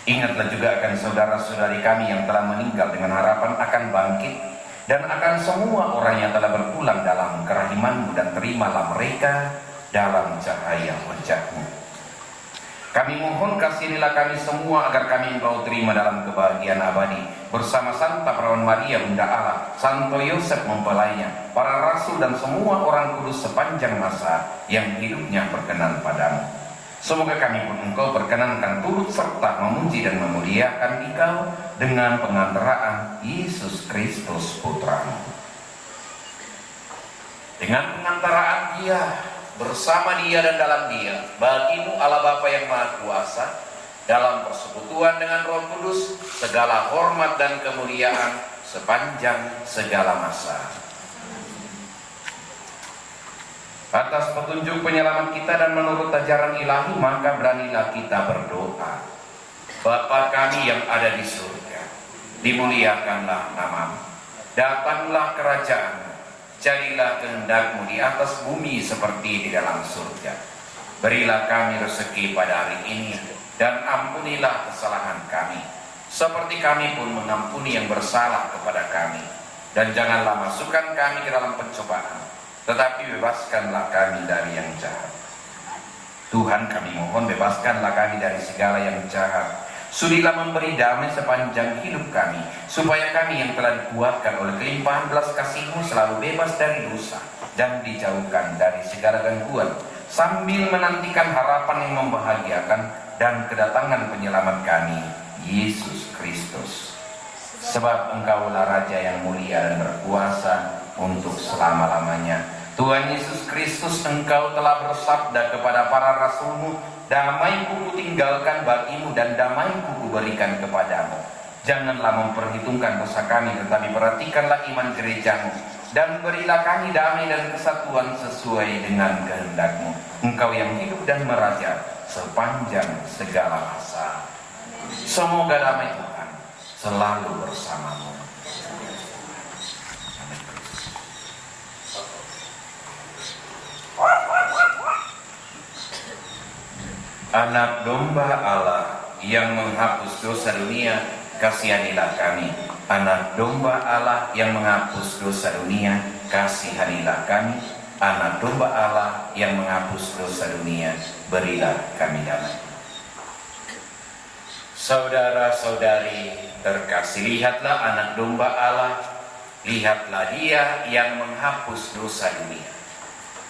Ingatlah juga akan saudara-saudari kami yang telah meninggal dengan harapan akan bangkit, dan akan semua orang yang telah berpulang dalam kerahimanmu, dan terimalah mereka dalam cahaya wajahmu. Kami mohon, kasihanilah kami semua agar kami Engkau terima dalam kebahagiaan abadi bersama Santa Perawan Maria, Bunda Allah, Santo Yosef mempelainya, para rasul dan semua orang kudus sepanjang masa yang hidupnya berkenan padamu. Semoga kami pun Engkau perkenankan turut serta memuji dan memuliakan Dikau dengan pengantaraan Yesus Kristus Putramu. Dengan pengantaraan Dia, bersama Dia dan dalam Dia, bagimu Allah Bapa yang Maha Kuasa, dalam persekutuan dengan Roh Kudus, segala hormat dan kemuliaan sepanjang segala masa. Atas petunjuk penyelamat kita dan menurut ajaran Ilahi, maka beranilah kita berdoa. Bapa kami yang ada di surga, dimuliakanlah namamu. Datanglah kerajaanmu. Jadilah kehendakmu di atas bumi seperti di dalam surga. Berilah kami rezeki pada hari ini, dan ampunilah kesalahan kami, seperti kami pun mengampuni yang bersalah kepada kami. Dan janganlah masukkan kami ke dalam pencobaan, tetapi bebaskanlah kami dari yang jahat. Tuhan, kami mohon, bebaskanlah kami dari segala yang jahat. Sudilah memberi damai sepanjang hidup kami, supaya kami yang telah dikuatkan oleh kelimpahan belas kasih-Mu selalu bebas dari dosa dan dijauhkan dari segala gangguan, sambil menantikan harapan yang membahagiakan dan kedatangan penyelamat kami, Yesus Kristus. Sebab Engkaulah Raja yang mulia dan berkuasa untuk selama-lamanya. Tuhan Yesus Kristus, Engkau telah bersabda kepada para rasul-Mu, "Damai-Ku Kutinggalkan bagimu dan damai-Ku Kuberikan kepadamu." Janganlah memperhitungkan dosa kami, tetapi perhatikanlah iman gereja-Mu, dan berilah kami damai dan kesatuan sesuai dengan kehendak-Mu. Engkau yang hidup dan meraja sepanjang segala masa. Semoga damai Tuhan selalu bersamamu. Anak domba Allah yang menghapus dosa dunia, kasihanilah kami. Anak domba Allah yang menghapus dosa dunia, kasihanilah kami. Anak domba Allah yang menghapus dosa dunia, berilah kami damai. Saudara-saudari terkasih, lihatlah Anak Domba Allah, lihatlah Dia yang menghapus dosa dunia.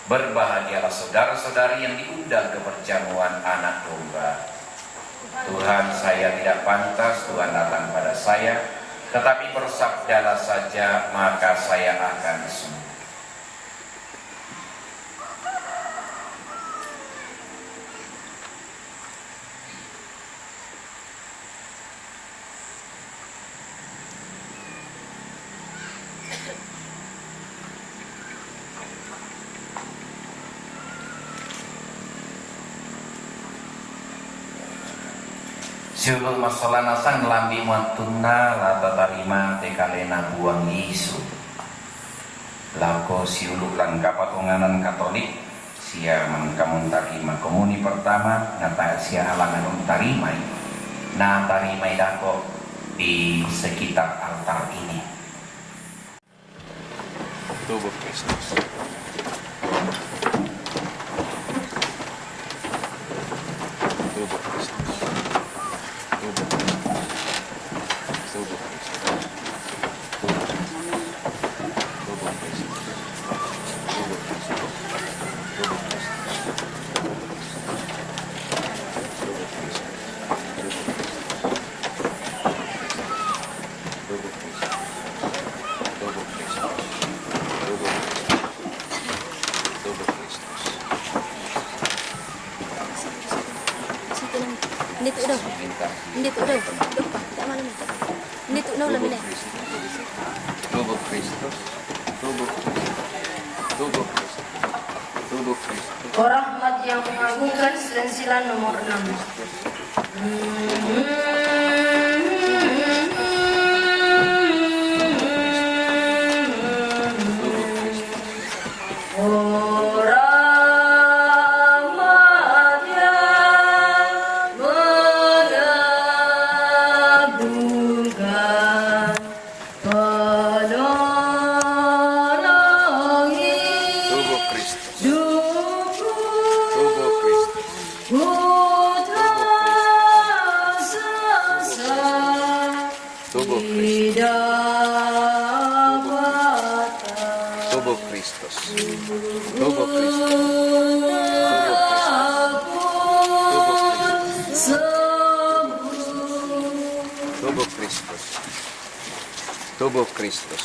Berbahagialah saudara-saudari yang diundang ke perjamuan Anak Domba. Tuhan, saya tidak pantas Tuhan datang pada saya, tetapi bersabdalah saja, maka saya akan sembuh. Siulu' masola nasang lambi' muattunna la tatarima te kalena Puang Yesu. Lako siulu' langkapa tonganan Katolik, sia mangka muntarima komuni pertama, nata sia alangan untarimai, natarimai dako di sekitar altar ini. Tubuh Kristus. Tubuh Kristus. Tubuh Kristus. Tubuh Kristus. Tubuh Kristus. Tubuh Kristus. Tubuh Kristus. Situ nang. Ini tu dah. Ini tu dah. Lupa. Tak malam itu. Ini tu dah. Tubuh Kristus. Tubuh Kristus. Tubuh Kristus. Tubuh Kristus. Tubuh Kristus. Oh, rahmat yang mengagumkan, silensilan nomor enam. Tubuh Kristus. Tubuh Kristus. Tubuh Kristus. Tubuh Kristus. Tubuh Kristus. Tubuh Kristus. Tubuh Kristus. Tubuh Kristus. Tubuh Kristus.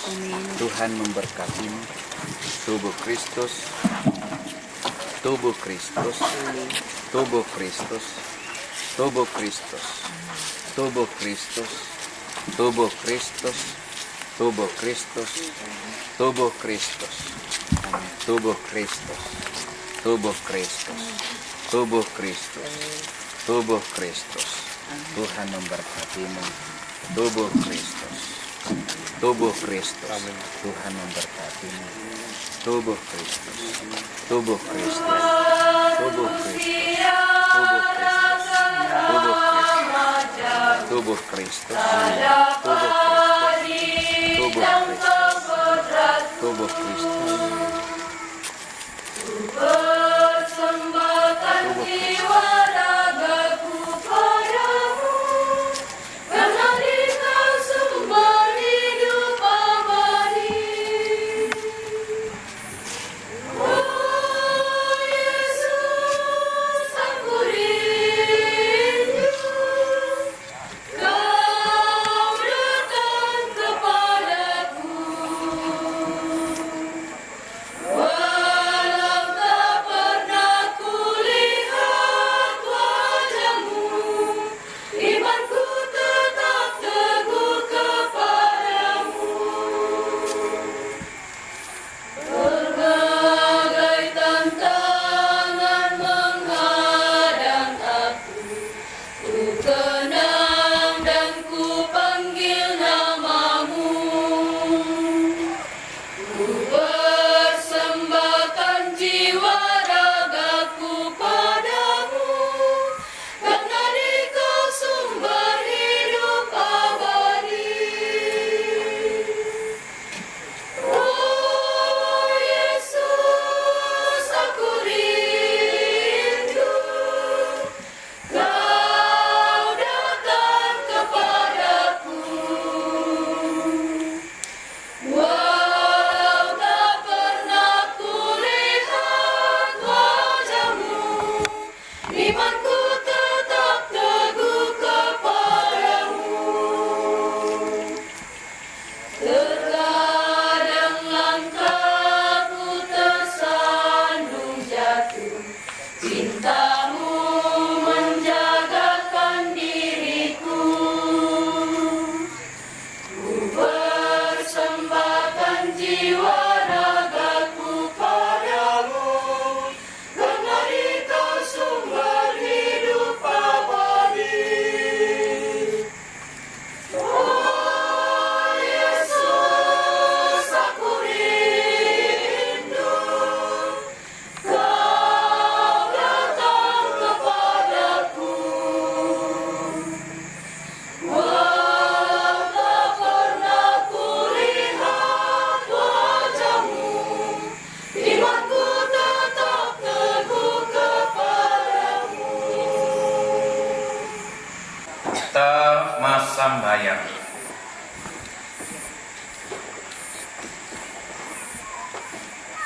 Tuhan memberkatimu. Tubuh Kristus. Tubuh Kristus. Tubuh Kristus. Tubuh Kristus. Tubuh Kristus. Tubuh Kristus. Tubuh Kristus. Tubuh Kristus. Tubuh Kristus. Tubuh Kristus. Tubuh Kristus. Tubuh Kristus. Tuhan memberkatimu. Tubuh Kristus. Tubuh Kristus. Amin. Tuhan memberkatimu. Tubuh Kristus. Tubuh Kristus. Tubuh Kristus. Tubuh Kristus. Tubuh Kristus. Tubuh Kristus. Tubuh Kristus. Tubuh Kristus. Tubuh Kristus. Tubuh Kristus.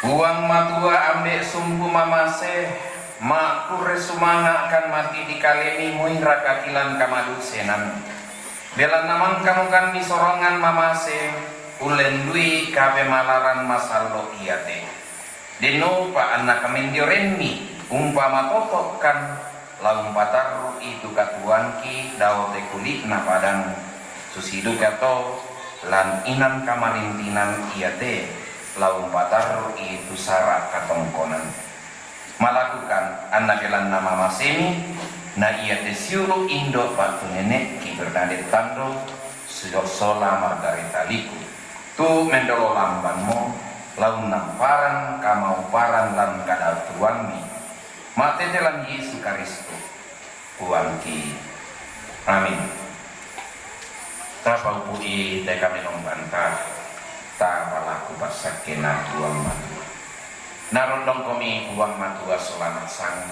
Puang matua ambe' sumpu mamase, ma' kurre sumanga' kan mati' di kalemi moi raka kilan kamadusenan. Belanna mangkamu kan misorongan mamase, ullendui kapemalaran masallo' iate. Denno upa' anna kamendiorenni umpamatoto'kan la umpatarru'i tu katuoangki dao te kuli'na padang, susiduka to lan inan kamarintinan iate la umpatarru'i tu sara' katongkonan. Malakukan anna belanna mamasemi, na iate siulu' indo' ba'tu nene'ki Bernadette Tando, sola Margareta Liku, tu mendolo lambanmo, la unnamparang kamauparan lan kadatuoammi, ma'tete lan Yesu Karisto, Puangki. Amin. Tapaupu'i te kamenombanta, tapalaku passakkena Puang Matua. Narondongkomi Puang Matua sola nasang.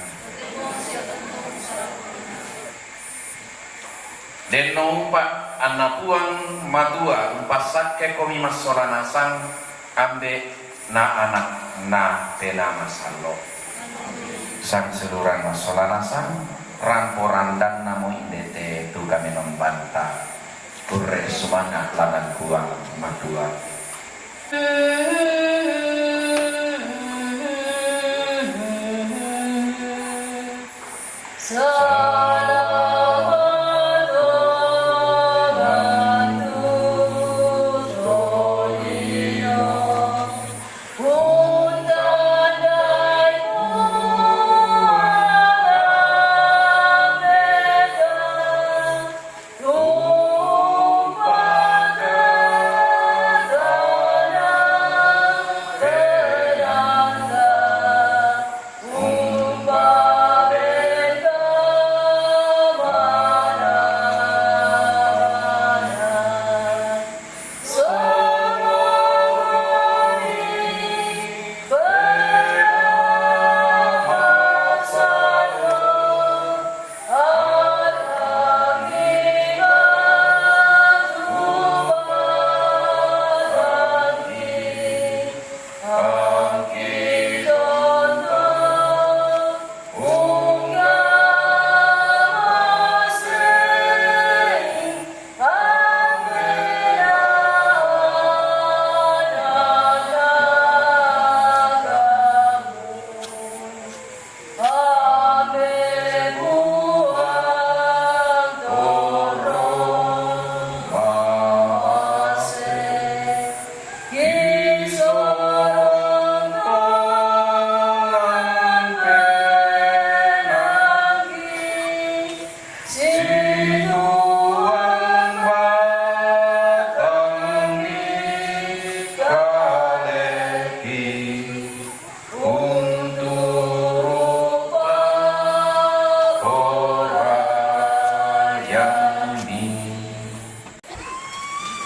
Denno upa' anna Puang Matua umpassakkekomi massola nasang, ambe' na Anak na Penaa Masallo'. Sangsiuluran massola nasang, rampo randannamo indete tu kamenombanta. Kurre sumanga' lalan Puang Matua.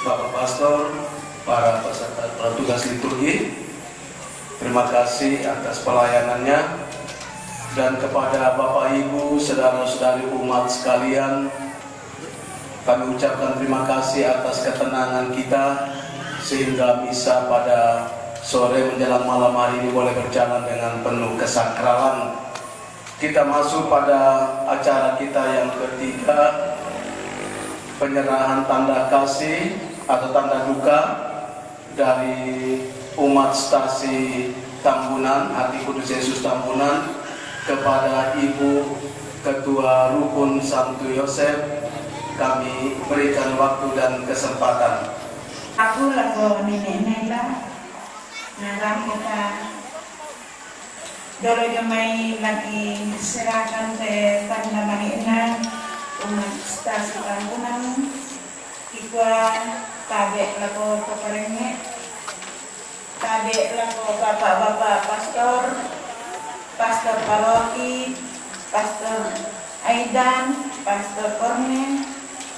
Bapak Pastor, para peserta, para tugas liturgi, terima kasih atas pelayanannya. Dan kepada Bapak, Ibu, saudara-saudari umat sekalian, kami ucapkan terima kasih atas ketenangan kita, sehingga misa pada sore menjelang malam hari ini boleh berjalan dengan penuh kesakralan. Kita masuk pada acara kita yang ketiga, penyerahan tanda kasih atau tanda duka dari umat Stasi Tambunan, Hati Kudus Yesus Tambunan, kepada Ibu Ketua Rukun Santo Yosef. Kami berikan waktu dan kesempatan. Aku lako nene' Nela, ngarang kita. Dolo jomai lagi serahkan te tanda mani'na umat Stasi Tambunan, kikua tabe' lako to parengnge', tabe' lako bapak-bapak pastor, pastor paroki, pastor Aidan, pastor Korne,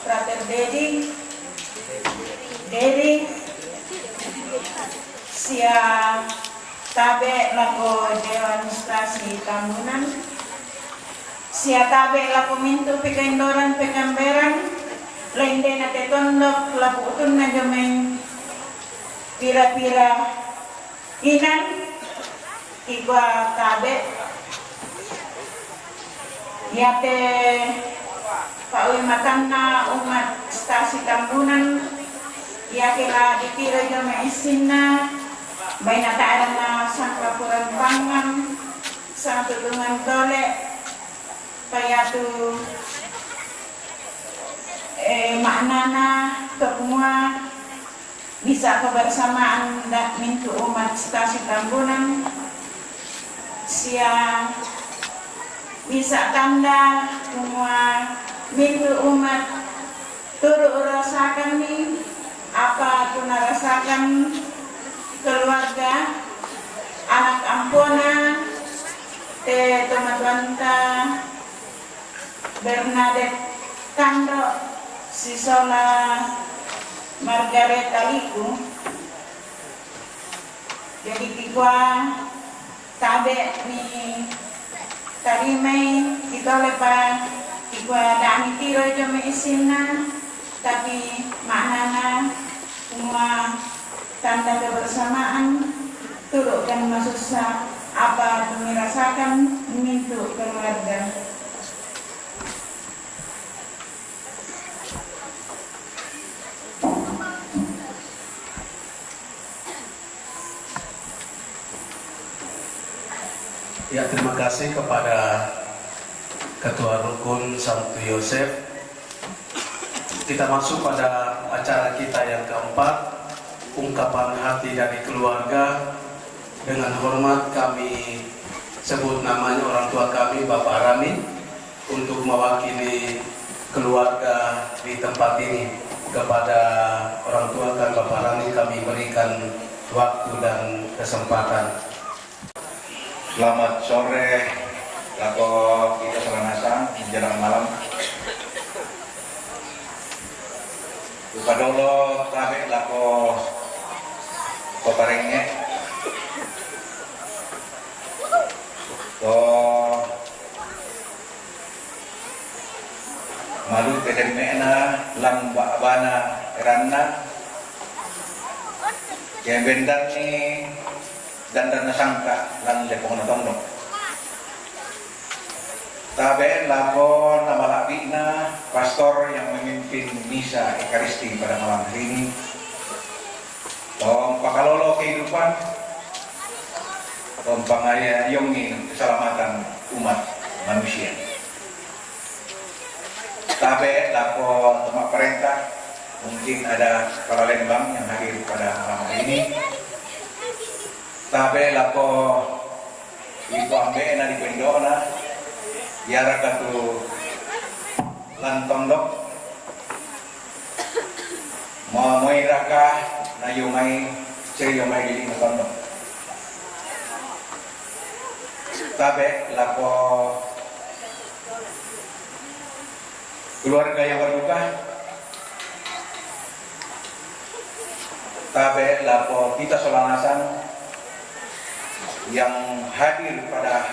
frater Dedi, Dedi, sia tabe' lako Dewan Stasi Tambunan, sia tabe' lako mintu' pekaindoran pekamberan, lendena te tondok lako utunna jomai pira-pira inan, Kikua tabe', iate pa'uimatanna umat Stasi Tambunan, iake la ditiro jama issinna, bainata'na sangkapuran pangngang, sangtudungan tole, payatu, eh, ma'nana to kumua, misa' kebersamaan da mintu' umat Stasi Tambunan, sia misa' tanda kumua mintu' umat turu' rasakanni apa tu narasakan keluarga anak ampona te tomatuanta Bernadette Tando sisola Margareta Liku. Jadi kikua tabe' mi tarimai, kitolepa kikua da' mitiro jama issinna, tapi ma'nana kumua tanda kebersamaan, turu' kan masussa apa tu mirasakan mintu' keluarga. Ya, terima kasih kepada Ketua Rukun Santo Yosef. Kita masuk pada acara kita yang keempat, ungkapan hati dari keluarga. Dengan hormat kami sebut namanya orang tua kami, Bapak Rani, untuk mewakili keluarga di tempat ini. Kepada orang tua kami, Bapak Rani, kami berikan waktu dan kesempatan. Selamat sore, lako kita sola nasang, menjelang malam. Upadolo tabe' lako to parengnge', to malu' pedemme'na lan ba'bana eranna, ke bendanni dandanna sangka' lan lepongna tondok. Tabe' lako namala'bi'na pastor yang memimpin misa Ekaristi pada malam hari ini. Tong pakalolo kehidupan, tong pangayongi keselamatan umat manusia. Tabe' lako tama parenta, mungkin ada kepala Lembang yang hadir pada malam hari ini. Tabe' lako ibu ambe'na di pendo'na, iaraka tu lan tondok, mo-, moiraka na io mai, serio mai di lino tondok. Tabe' lako keluarga yang berduka, tabe' lako kita sola nasang yang hadir pada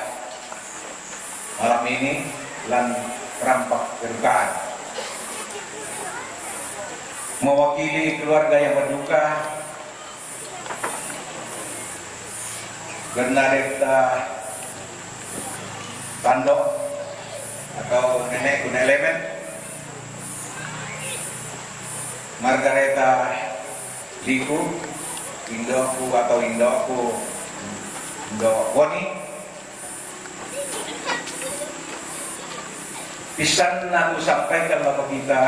malam ini lan rampak kedukaan. Mewakili keluarga yang berduka, Bernadetta Tando atau nenekku Nek Lemen, Margareta Liku, indo'ku atau indo'ku, Indo' Boni. Pissanna kusampaikan lako kita,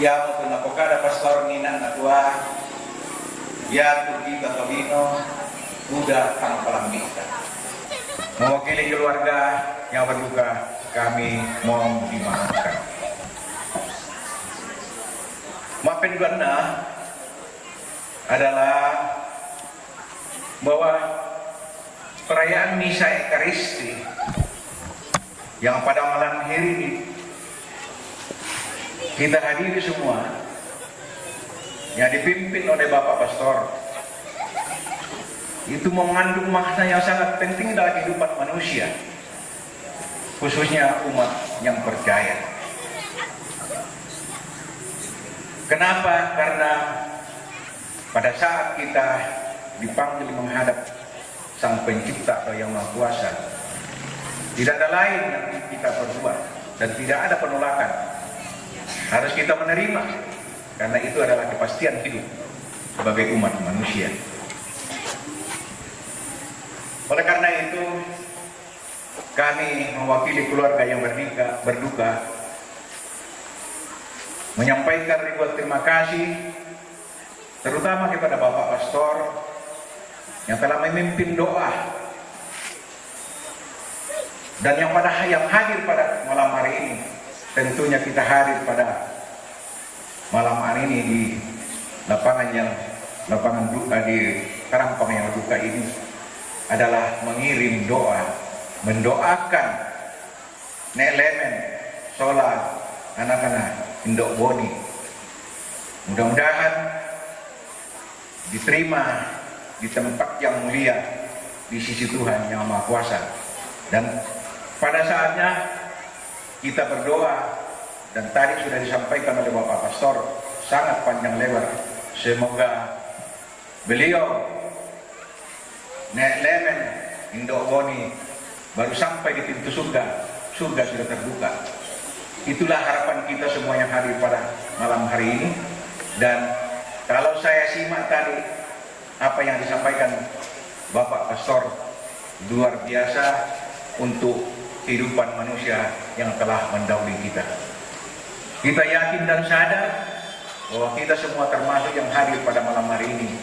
iamotu napokada pastor ni nakua, iatu kita tolino buda tang palambi'ta. Mewakili keluarga yang berduka, kami mohon dimaafkan. Ma'penduanna adalah bahwa perayaan Misa Ekaristi yang pada malam hari ini kita hadiri semua, yang dipimpin oleh Bapak Pastor, itu mengandung makna yang sangat penting dalam kehidupan manusia, khususnya umat yang percaya. Kenapa? Karena pada saat kita dipanggil menghadap Sang Pencipta atau Yang Maha Kuasa. Tidak ada lain yang kita perbuat dan tidak ada penolakan. Harus kita menerima, karena itu adalah kepastian hidup sebagai umat manusia. Oleh karena itu, kami mewakili keluarga yang berdika-, berduka, menyampaikan ribuan terima kasih, terutama kepada Bapak Pastor yang telah memimpin doa dan yang pada, yang hadir pada malam hari ini. Tentunya kita hadir pada malam hari ini di lapangan yang, lapangan duka, di Karampang yang duka ini adalah mengirim doa, mendoakan Nek Lemen, Sola, anak-anak, Indok Boni. Mudah-mudahan diterima di tempat yang mulia di sisi Tuhan Yang Maha Kuasa. Dan pada saatnya kita berdoa, dan tadi sudah disampaikan oleh Bapak Pastor sangat panjang lebar. Semoga beliau, Nek Lemen, Indok Boni, baru sampai di pintu surga, surga sudah terbuka. Itulah harapan kita semua yang hadir pada malam hari ini. Dan kalau saya simak tadi apa yang disampaikan Bapak Pastor, luar biasa untuk kehidupan manusia yang telah mendahului kita. Kita yakin dan sadar bahwa kita semua, termasuk yang hadir pada malam hari ini,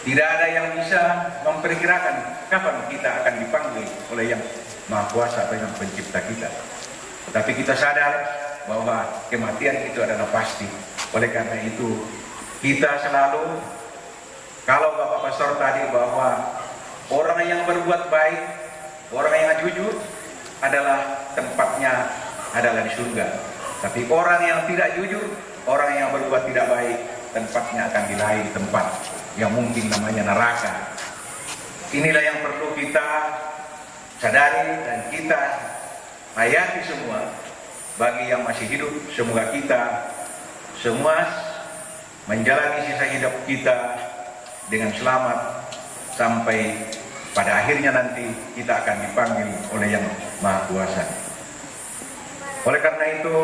tidak ada yang bisa memperkirakan kapan kita akan dipanggil oleh Yang Maha Kuasa atau Yang Pencipta kita. Tapi kita sadar bahwa kematian itu adalah pasti. Oleh karena itu, kita selalu, kalau Bapak Pastor tadi, bahwa orang yang berbuat baik, orang yang jujur adalah tempatnya adalah di surga. Tapi orang yang tidak jujur, orang yang berbuat tidak baik, tempatnya akan di lain tempat yang mungkin namanya neraka. Inilah yang perlu kita sadari dan kita hayati semua. Bagi yang masih hidup, semoga kita semua menjalani sisa hidup kita dengan selamat sampai pada akhirnya nanti kita akan dipanggil oleh Yang Maha Kuasa. Oleh karena itu,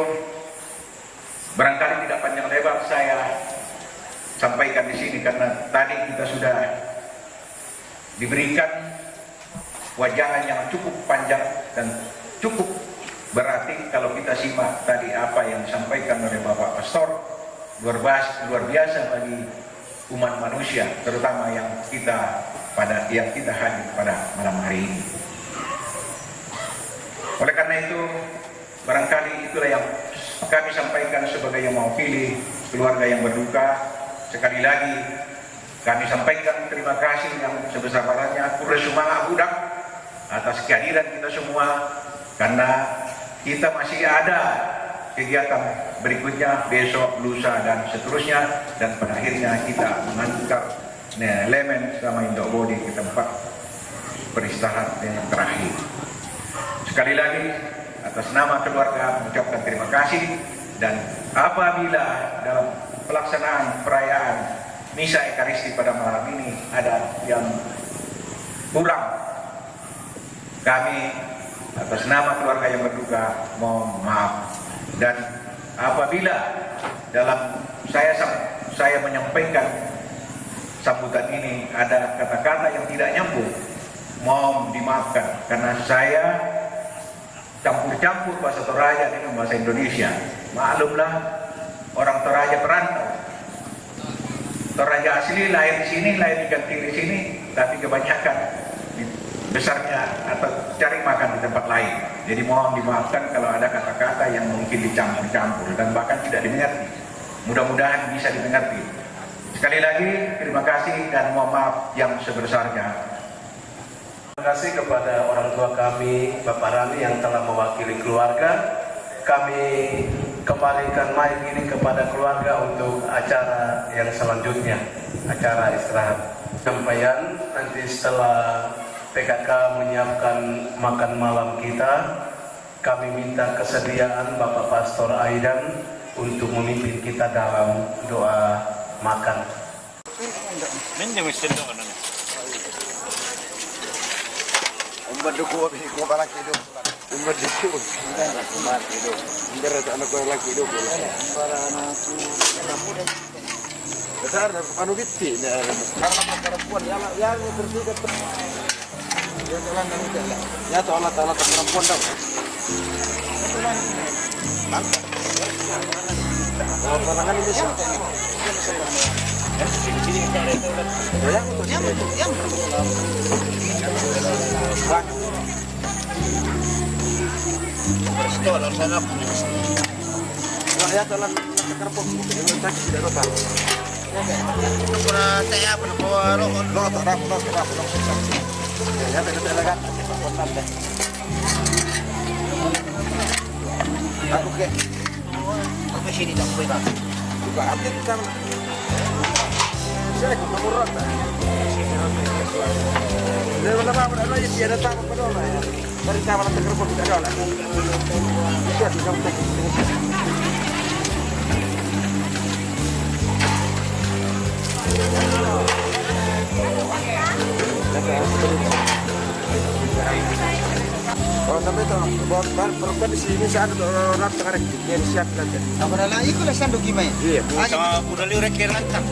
barangkali tidak panjang lebar saya sampaikan di sini, karena tadi kita sudah diberikan wajangan yang cukup panjang dan cukup berarti. Kalau kita simak tadi apa yang disampaikan oleh Bapak Pastor, luar biasa, luar biasa bagi umat manusia, terutama yang kita pada, yang kita hadir pada malam hari ini. Oleh karena itu, barangkali itulah yang kami sampaikan sebagai yang mewakili keluarga yang berduka. Sekali lagi, kami sampaikan terima kasih yang sebesar-besarnya. Kure sumanga budak atas kehadiran kita semua, karena kita masih ada kegiatan berikutnya besok, lusa, dan seterusnya, dan pada akhirnya kita mengantar Nek Lemen sama Indok Boni ke tempat beristirahat yang terakhir. Sekali lagi, atas nama keluarga mengucapkan terima kasih, dan apabila dalam pelaksanaan perayaan Misa Ekaristi pada malam ini ada yang kurang, kami atas nama keluarga yang berduka mohon maaf. Dan apabila dalam saya sam-, saya menyampaikan sambutan ini ada kata-kata yang tidak nyambung, mohon dimaafkan, karena saya campur-campur bahasa Toraja dengan bahasa Indonesia. Maklumlah, orang Toraja perantau. Toraja asli lahir di sini, lahir di Gantili sini, tapi kebanyakan di-, besarnya atau cari makan di tempat lain. Jadi mohon dimaafkan kalau ada kata-kata yang mungkin dicampur-campur dan bahkan tidak dimengerti. Mudah-mudahan bisa dimengerti. Sekali lagi, terima kasih dan mohon maaf yang sebesarnya. Terima kasih kepada orang tua kami, Bapak Rani, yang telah mewakili keluarga. Kami kembalikan mic ini kepada keluarga untuk acara yang selanjutnya, acara istirahat. Sampaian nanti setelah P K K menyiapkan makan malam kita, kami minta kesediaan Bapak Pastor Aidan untuk memimpin kita dalam doa makan. Mende mesti doa nana. Madukung, ko balaki do. Madukung. Indra, anak ko laki do. Para anak. Besar, anu bitti, ya, karena perempuan, ya, ya, yang bertiga. Ya, jalan, jalan, jalan. Ya, tolak, tolak, perempuan dong. Oh, parangan ini siapa? Ya, yang itu, yang itu, yang itu. Resto, langsung aku. Nah, ya, jalan, jalan ke Kerpong. Ini tak, tidak rota. Kuna saya apa, nak bawa rokok? Lo tak ada, lo tak ada, lo tak ada. Ya, ya, tidak ada kan? Aku ke. Aku sini tak boleh, Bang. Buka hati kita. Saya ikut kamu rata. Dia mana, Bang? Ada lagi, dia ada tamu pada orang, ya. Dari kamar terkena pun tidak ada lah. Itu harus kamu cek. Oh, tapi itu, buat, buat, buat di sini saya ada orang tengah dia siap nanti. Apa dah lah, ikutlah sandu gimana? Iya. Sama kuda liu rek rantang.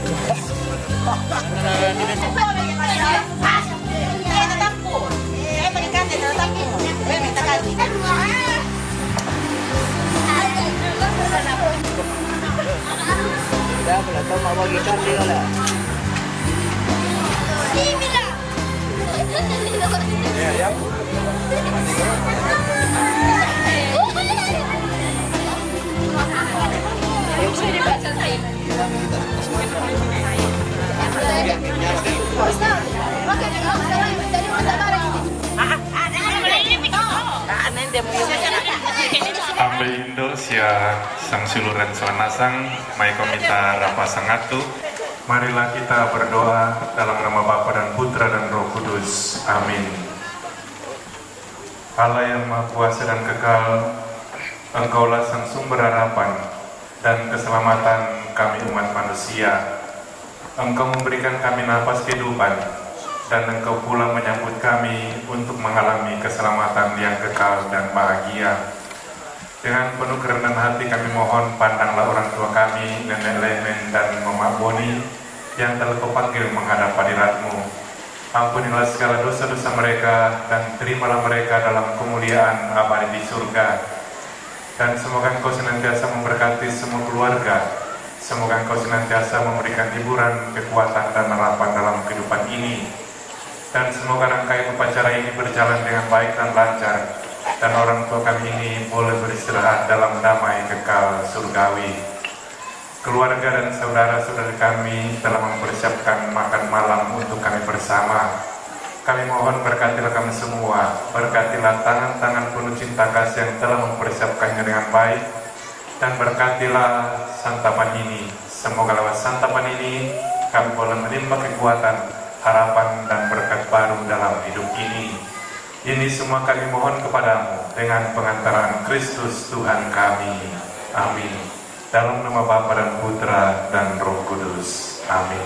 Ambe indo sia sang suluran sawanasang, mai komita rapa sangatu. Marilah kita berdoa dalam nama Bapa dan Putra dan Roh Kudus. Amin. Allah yang Maha Kuasa dan Kekal, Engkaulah sang sumber harapan dan keselamatan kami umat manusia. Engkau memberikan kami napas kehidupan, dan Engkau pula menyambut kami untuk mengalami keselamatan yang kekal dan bahagia. Dengan penuh kerendahan hati kami mohon, pandanglah orang tua kami, Nenek Lemen dan Mama Boni, yang telah kau panggil menghadap hadirat-Mu. Ampunilah segala dosa-dosa mereka dan terimalah mereka dalam kemuliaan abadi di surga. Dan semoga Engkau senantiasa memberkati semua keluarga. Semoga Engkau senantiasa memberikan hiburan, kekuatan, dan harapan dalam kehidupan ini. Dan semoga rangkaian upacara ini berjalan dengan baik dan lancar, dan orang tua kami ini boleh beristirahat dalam damai kekal surgawi. Keluarga dan saudara-saudari kami telah mempersiapkan makan malam untuk kami bersama. Kami mohon, berkatilah kami semua, berkatilah tangan-tangan penuh cinta kasih yang telah mempersiapkannya dengan baik, dan berkatilah santapan ini. Semoga lewat santapan ini kami boleh menimba kekuatan, harapan, dan berkat baru dalam hidup ini. Ini semua kami mohon kepada-Mu dengan pengantaran Kristus Tuhan kami. Amin. Dalam nama Bapa dan Putra dan Roh Kudus. Amin.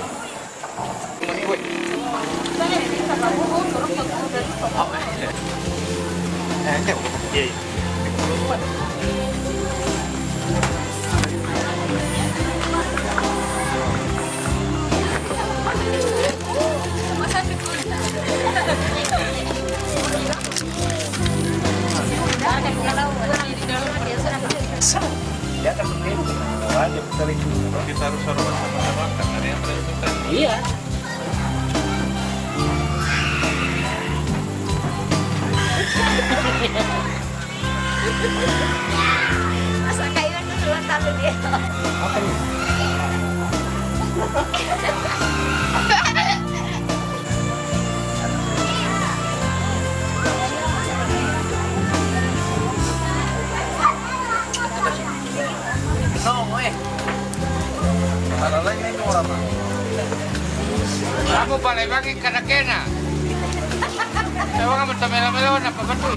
Di atas itu, wajib kita itu. Kita harus hormat sama-sama, karena ada yang paling penting. Iya. Masa kayu itu duluan tahu dia. Apa nih? No, eh. Ala lain itu orang mah. Aku paling bagi kada kena. Saya orang betul melo-melo, apa betul?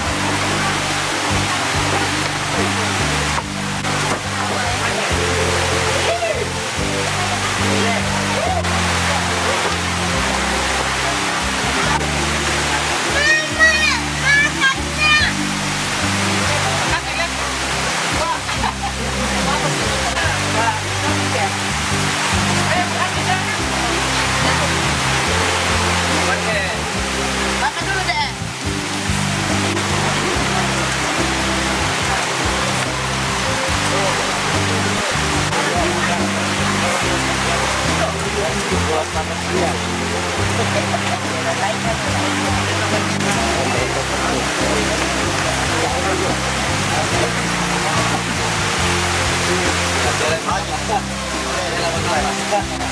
Esta